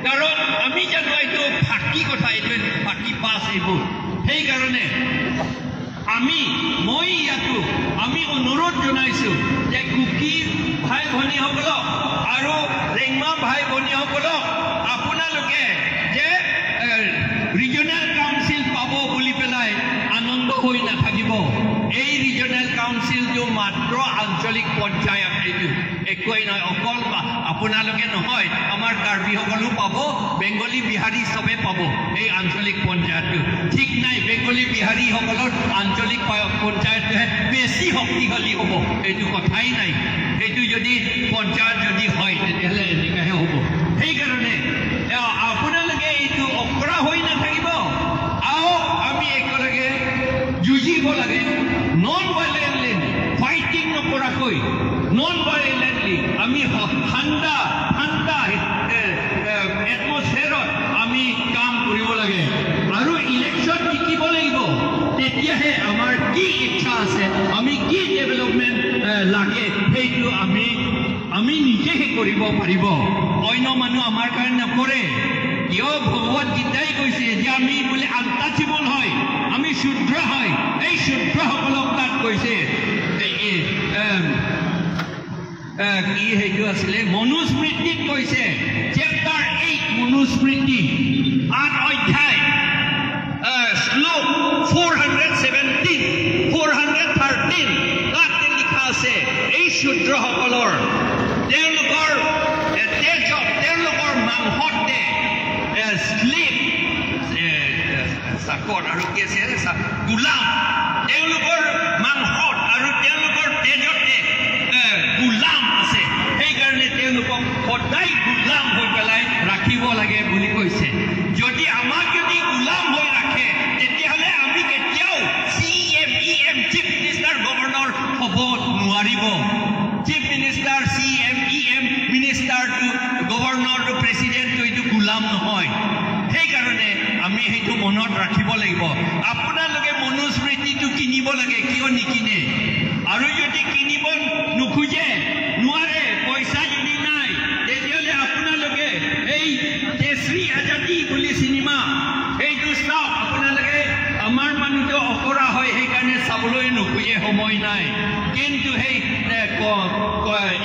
কাৰণ আমি জানো এইটো ফাঁকি কথা, এইটো ফাঁকি পাছ এইবোৰ। সেইকাৰণে আমি মই ইয়াতো আমি অনুৰোধ জনাইছোঁ যে কুকি ভাই ভনীসকলক আৰু ৰেংমা ভাই ভনীসকলক আপোনালোকে যে ৰিজনেল কাউন্সিল পাব বুলি পেলাই আনন্দ হৈ নাথাকিব। এই ৰিজনেল কাউন্সিলটো মাত্ৰ আঞ্চলিক পঞ্চায়ত, এইটো একোৱেই নহয়। অকল আপোনালোকে নহয়, আমাৰ কাৰ্বিসকলো পাব, বেংগলী বিহাৰী চবে পাব এই আঞ্চলিক পঞ্চায়তটো। ঠিক নাই, বেংগলী বিহাৰীসকলৰ আঞ্চলিক পঞ্চায়তটোহে বেছি শক্তিশালী হ'ব, এইটো কথাই নাই। সেইটো যদি পঞ্চায়ত যদি হয় তেতিয়াহ'লে এনেকুৱাহে হ'ব। সেইকাৰণে আপোনালোকে এইটো অকৰা হৈ নাথাকিব, আহক আমি একেলগে যুঁজিব লাগে, নন ভাইলেণ্টলি, ফাইটিং নকৰাকৈ, নন ভাইলেণ্টলি আমি ঠাণ্ডা ঠাণ্ডা এটমছফিয়াৰত আমি কাম কৰিব লাগে আৰু ইলেকশ্যন জিকিব লাগিব। তেতিয়াহে আমাৰ কি ইচ্ছা আছে, আমি কি ডেভেলপমেণ্ট লাগে, সেইটো আমি আমি নিজেহে কৰিব পাৰিব। অন্য মানুহ আমাৰ কাৰণে নকৰে। কিয় ভগৱত গীতাই কৈছে যে আমি বোলে আনটাচেবল হয়, আমি শুদ্ৰ হয়। এই শুদ্ৰসকলক তাত কৈছে কি সেইটো আছিলে মনুস্মৃতিত কৈছে, চেপ্টাৰ 8 মনুস্মৃতি 8 অধ্যায় শ্লোক 417 413 তাতে লিখা আছে এই শূদ্ৰসকলৰ তেওঁলোকৰ তেজত, তেওঁলোকৰ মাংসতে শ্লিপ চাকত আৰু কি আছে গোলাম, তেওঁলোকৰ মাংসত আৰু তেওঁলোকৰ তেজতে গোলাম আছে, সেইকাৰণে তেওঁলোকক সদায় গোলাম হৈ পেলাই ৰাখিব লাগে বুলি কৈছে। যদি আমাক যদি গোলাম হৈ ৰাখে তেতিয়াহ'লে আমি কেতিয়াও CM EM chief minister governor হ'ব নোৱাৰিব। চিফ মিনিষ্টাৰ CM EM মিনিষ্টাৰটো গভৰ্ণৰটো প্ৰেচিডেণ্টটো এইটো গোলাম নহয়। সেইকাৰণে আমি সেইটো মনত ৰাখিব লাগিব। আপোনালোকে মনুস্মৃতিটো কিনিব লাগে, কিয় নিকিনে? আৰু যদি কিনিব নোখোজে, নোৱাৰে, পইচা যদি নাই, তেতিয়াহ'লে আপোনালোকে এই তেশ্ৰী আজাদী বুলি চিনেমা সেইটো চাওক। আপোনালোকে আমাৰ মানুহটো অকৰা হয়, সেইকাৰণে চাবলৈ নোখোজে, সময় নাই। কিন্তু সেই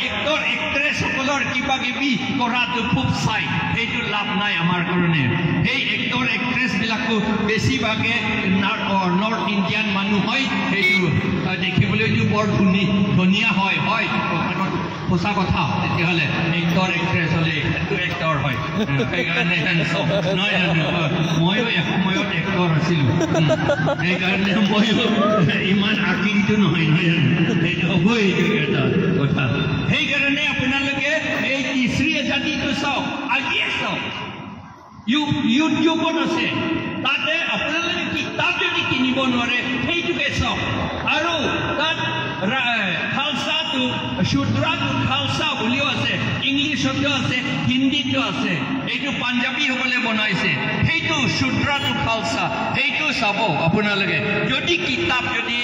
এক্টৰ এক্ট্ৰেছসকলৰ কিবা কিবি কৰাটো খুব চাই, সেইটো লাভ নাই আমাৰ কাৰণে। সেই এক্টৰ এক্ট্ৰেছবিলাকো বেছিভাগে নৰ্থ ইণ্ডিয়ান মানুহ হয়, সেইটো দেখিবলৈতো বৰ ধুনীয়া হয়, হয় সঁচা কথা। তেতিয়াহ'লে এক্টৰ এক্ট্ৰেছ হ'লে সেইটো এক্টৰ হয়, সেইকাৰণে নহয় জানো? ময়ো এসময়ত এক্টৰ আছিলোঁ, সেইকাৰণে ময়ো ইমান আকৃতিটো নহয়, নহয় জানো? সেইটো হ'বই, এইটো এটা কথা। সেইকাৰণে আপোনালোকে এই তিশ্ৰী আজাদীটো চাওক, আজিয়ে চাওক, ইউটিউবত আছে, তাতে আপোনালোকে কিতাপ যদি কিনিব নোৱাৰে সেইটোকে চাওক। আৰু তাত খালচাটো, শুদ্ৰাটো খালচা বুলিও আছে, ইংলিছতো আছে, হিন্দীতো আছে, এইটো পাঞ্জাবীসকলে বনাইছে, সেইটো শুদ্ৰাটো খালচা, সেইটো চাব আপোনালোকে। যদি কিতাপ যদি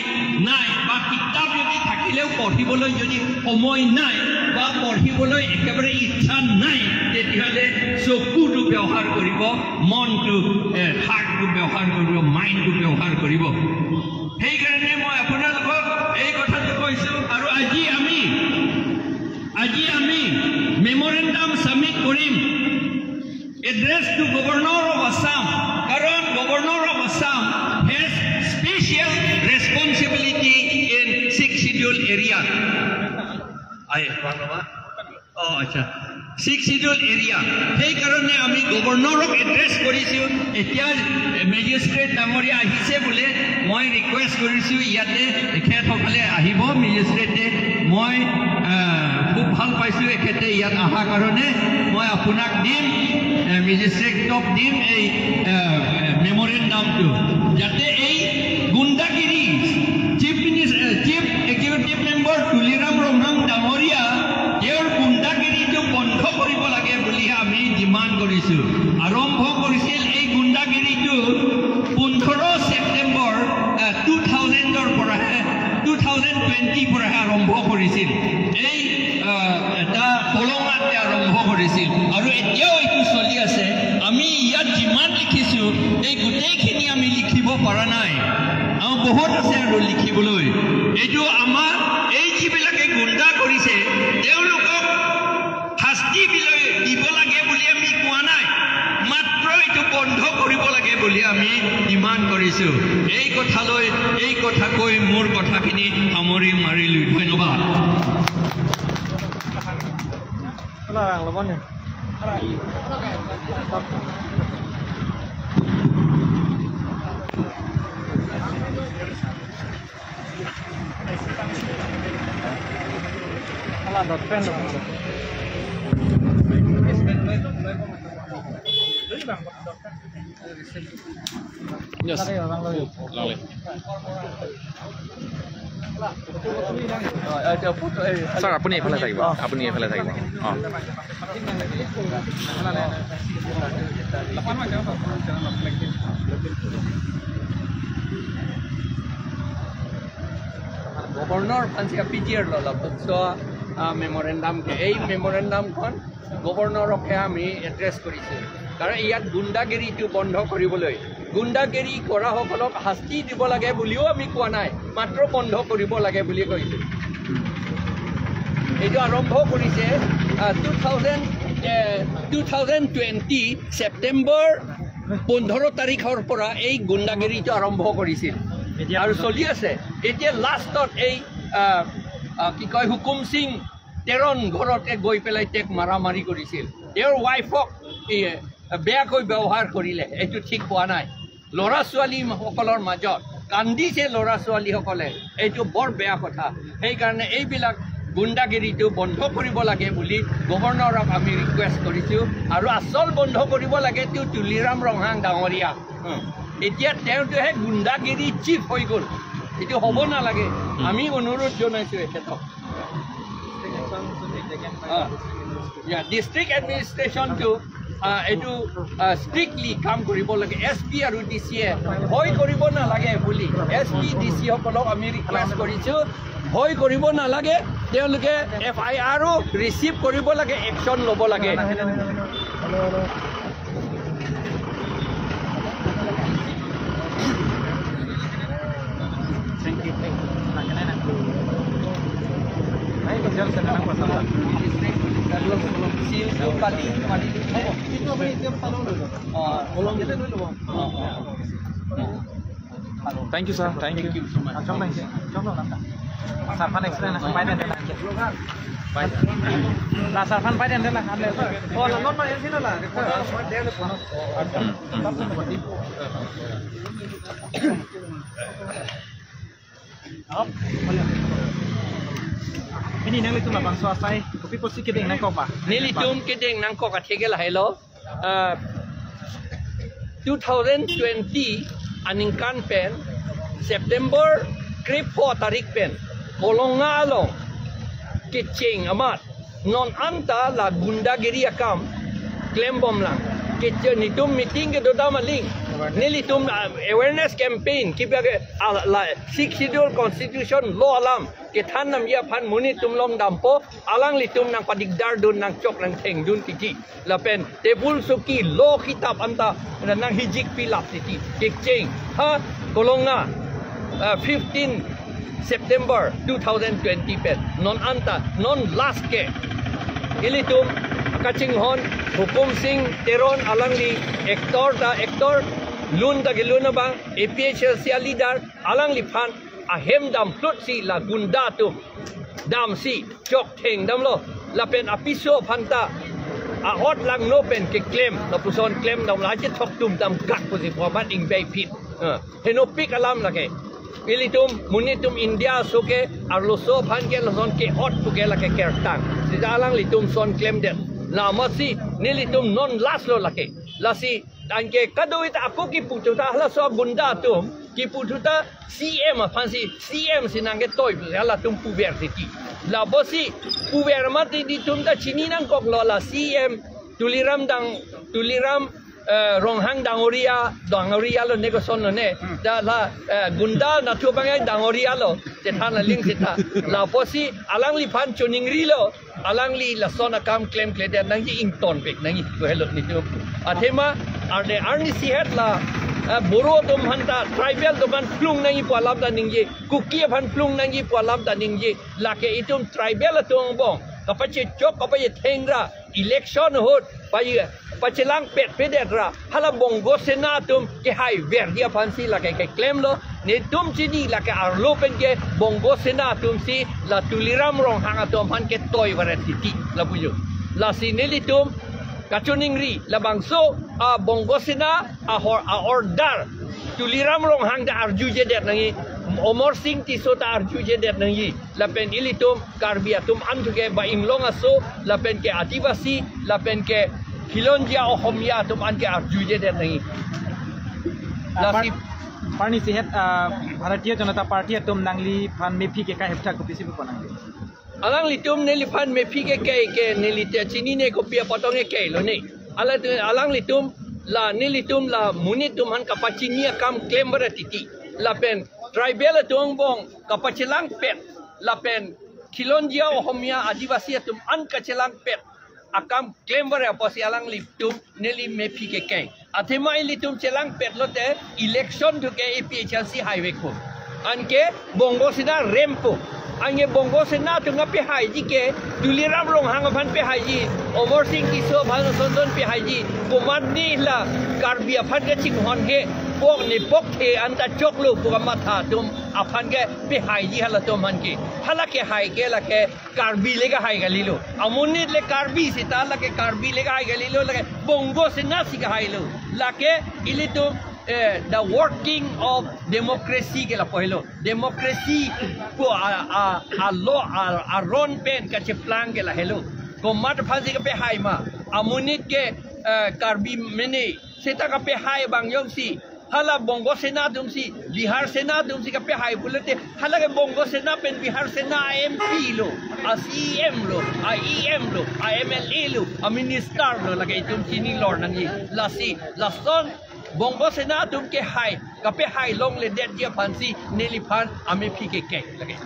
নাই বা কিতাপ যদি থাকিলেও পঢ়িবলৈ যদি সময় নাই বা পঢ়িবলৈ একেবাৰে ইচ্ছা নাই, তেতিয়াহ'লে চকুটো ব্যৱহাৰ কৰিব, মনটো, হাৰ্টটো ব্যৱহাৰ কৰিব, মাইণ্ডটো ব্যৱহাৰ কৰিব। সেইকাৰণে মই আপোনালোকক এই কথাটো কৈছোঁ। আৰু আজি আমি মেমৰেণ্ডাম ছাবমিট কৰিম address to governor of Assam, কাৰণ governor of Assam has special responsibility in 6 schedule area. অঁ আচ্ছা, ছিক্স চিডিউল এৰিয়া। সেইকাৰণে আমি গভৰ্ণৰক এড্ৰেছ কৰিছোঁ। এতিয়া মেজিষ্ট্ৰেট ডাঙৰীয়া আহিছে বোলে, মই ৰিকুৱেষ্ট কৰিছোঁ ইয়াতে তেখেতসকলে আহিব মেজিষ্ট্ৰেটে। মই খুব ভাল পাইছোঁ এখেতে ইয়াত অহাৰ কাৰণে। মই আপোনাক দিম, মেজিষ্ট্ৰেটক দিম এই মেমৰেণ্ডামটো, যাতে এই গুণ্ডাগিৰি chief minister chief executive member Tuliram Ronghang ডাঙৰীয়া তেওঁৰ গুণ্ডাগিৰিটো বন্ধ কৰিব লাগে বুলি আমি ডিমাণ্ড কৰিছোঁ। আৰম্ভ কৰিছিল এই গুণ্ডাগিৰিটো 15 ছেপ্টেম্বৰ 2000ৰ পৰাহে, 2020ৰ পৰাহে আৰম্ভ কৰিছিল। এই এটা কলঙাতে আৰম্ভ কৰিছিল আৰু এতিয়াও এইটো চলি আছে। আমি ইয়াত যিমান লিখিছোঁ এই গোটেইখিনি আমি লিখিব পৰা নাই, আৰু বহুত আছে আৰু লিখিবলৈ। এইটো আমাৰ এই যিবিলাকে গুণ্ডা কৰিছে তেওঁলোকক শাস্তি দিব লাগে বুলি আমি কোৱা নাই, মাত্ৰ এইটো বন্ধ কৰিব লাগে বুলি আমি ডিমাণ্ড কৰিছোঁ। এই কথালৈ এই কথা কৈ মোৰ কথাখিনি সামৰি মাৰিলোঁ। ধন্যবাদ। ছাৰ আপুনি এইফালে থাকিব, আপুনি এইফালে থাকিব। অঁ, গভৰ্ণৰ ফাঞ্চিয়া পি জি আৰ ল'লা মেমৰেণ্ডামকে, এই মেমৰেণ্ডামখন গভৰ্ণৰকহে আমি এড্ৰেছ কৰিছোঁ। কাৰণ ইয়াত গুণ্ডাগিৰিটো বন্ধ কৰিবলৈ, গুণ্ডাগিৰি কৰাসকলক শাস্তি দিব লাগে বুলিও আমি কোৱা নাই, মাত্ৰ বন্ধ কৰিব লাগে বুলি কৈছোঁ। এইটো আৰম্ভ কৰিছে 2020 ছেপ্টেম্বৰ 15 তাৰিখৰ পৰা এই গুণ্ডাগিৰিটো আৰম্ভ কৰিছিল আৰু চলি আছে। এতিয়া লাষ্টত এই কি কয় হুকুম সিং তেৰণ ঘৰতে গৈ পেলাই তেওঁক মাৰামাৰি কৰিছিল, তেওঁৰ ৱাইফক বেয়াকৈ ব্যৱহাৰ কৰিলে, এইটো ঠিক হোৱা নাই। ল'ৰা ছোৱালীসকলৰ মাজত কান্দিছে ল'ৰা ছোৱালীসকলে, এইটো বৰ বেয়া কথা। সেইকাৰণে এইবিলাক গুণ্ডাগিৰিটো বন্ধ কৰিব লাগে বুলি গভৰ্ণৰক আমি ৰিকুৱেষ্ট কৰিছোঁ। আৰু আচল বন্ধ কৰিব লাগে তেওঁ তুলিৰাম ৰংহাং ডাঙৰীয়া, এতিয়া তেওঁটোহে গুণ্ডাগিৰি চিফ হৈ গ'ল, এইটো হ'ব নালাগে। আমি অনুৰোধ জনাইছোঁ এখেতক। ডিষ্ট্ৰিক্ট এডমিনিষ্ট্ৰেশ্যনটো এইটো ষ্ট্ৰিক্টলি কাম কৰিব লাগে। এছ পি আৰু ডি চিয়ে ভয় কৰিব নালাগে বুলি এছ পি ডি চিসকলক আমি ৰিকুৱেষ্ট কৰিছোঁ, ভয় কৰিব নালাগে, তেওঁলোকে এফ আই আৰো ৰিচিভ কৰিব লাগে, একশ্যন ল'ব লাগে। Thank you, sir. Thank you. So much. Ini nang litum labang suasai, kopi posi kedeng nang kopa. Nilitum kedeng nang koka thegel hello. 2020 aningkan pen September kripo tarik pen kolonga along kecing amat non anta la gundagiri akam klem bom lang kecing nitum meeting ke doda maling nilitum awareness campaign kiba la six schedule constitution law alam ke than nam ya phan muni tumlom dampo alang litum nang padigdar dun nang chok nang theng dun titi la pen tebul suki law kitab anta nang hijik pilap titi kecing ha kolonga 15 September 2020 pen non anta non last ke ilitum kaching hon hukum sing teron alang li actor ta actor lun ta geluna bang APHLC leader alang li phan ahem dam plot si la gunda tum ดำสิจอกเทงดำโลละเป็นอภิโซพันตาอาอดลังโนเป็นเกเคลมละผู้สอนเคลมดำหลายจะทอกตุ่มดำกักผู้สิพอมันอิงไปผิดเฮโนปิกอลัมละเกอิลิตุมมุนิตุมอินเดียสุเกอาร์โลโซพันเกลซอนเกอดปุเกละเกเคร์ตังสิจาลังลิตุมซอนเคลมเด็ดลามาสิเนลิตุมนอนลาสโลละเกลาสิอันเกกดูอิตาคุกิปุตุตาลาโซกุนดาตุมกิปุตุตาซีเอ็มพันสิซีเอ็มสินังเกตอยลาตุมปูเวร์สิตีลาบอสิปูเวร์มาติดิตุมตาชินีนังกอกลอลาซีเอ็มตุลิรัมดังตุลิรัมรองหังดังอริยาดังอริยาโลเนกซอนโลเนดาลากุนดานัทุบังไงดังอริยาโลเจทานาลิงสิตาลาบอสิอลังลิพันจุนิงรีโลอลังลีลาซอนกามเคลมเคลเดนังยี่อิงตอนเบกนังยี่ตัวเฮลนี่ตุมอาเทมาอาเดอาร์นิสิเฮตลาโบโรตุมหันตาไทรเบลตุมันพลุงนังยี่ปวาลัมตานิงยี่กุกี้พันพลุงนังยี่ปวาลัมตานิงยี่ลาเกอิตุมไทรเบลตุงบงกับปัจจกกับปัจเทงระอิเล็กชันโหดไปปัจจลังเป็ดเป็ดระฮาลาบงโกเซนาตุมเกไฮเวร์ดีพันซีลาเกเกลมโลเนตุมจีนีลาเกอาร์โลเป็นเกบงโกเซนาตุมซีลาตุลิรัมรองหางตุมพันเกตอยวรติติลาบุญลาซีเนลิตุมกัจจุนิงรีลาบังโซอาบงโกเซนาอาฮอร์อาออร์ดาร์ตุลิรัมรองหางดาอาร์จูเจเดตนังอมอร์ซิงที่โซตาอาร์จูเจเดตนังยี่ลาเป็นอิลิตุมการเบียตุมอันทุเกบะอิมลงอาโซลาเป็นเกอธิวาสีลาเป็นเกฮิลอนยาอหมยาตุมอันเกอาร์จูเจเดตนังยี่ลาสิ ปานิสิเฮตভারতীয় Janata party তুম নাংলি ফান মেফি কে কাহেব থাকো পিসি পো Nangli alang li tum ne li phan me phi ke ke ke ne li te chini ne ko pia patong ke lo ne ala alang li tum la ne li tum la muni tum han kapachini kam claim bara titi la pen tribal tung bong kapachilang pet la pen khilonjia ohomia adivasi tum an kachilang pet akam claim bara aposi alang li tum ne li me phi ke ke athema li tum chelang pet lote election thuke APHLC highway ko anke bongo sida rempo ange bongo sena tunga pe hai ji ke tuliram rong hang phan pe hai ji oversing ki so bhan sondon pe hai ji komadni la karbia phan ke ching hon he pok ni pok the anta chok lo pu ma tha tum aphan ke pe hai ji hala tum han ke hala ke hai ke la ke karbi le ga hai gali lo amuni le karbi sita la ke karbi le ga hai gali lo la ke bongo sena si ga hai lo la ke ili tum the working of democracy ke la pohelo democracy ko a law a ron pen ka che plan ke la hello ko mat phansi ke pe hai ma amunit ke karbi mene seta ka pe hai bang yong si hala bongo sena dum si Bihar sena dum si ka pe hai bulete hala ke bongo sena pen Bihar sena MP lo a CM lo a EM lo a MLA lo a minister lo la ke tum chini lor nang yi la si la son bongo sena tum ke hai ka pe hai long le det dia phansi neli phan ame phi ke ke lage.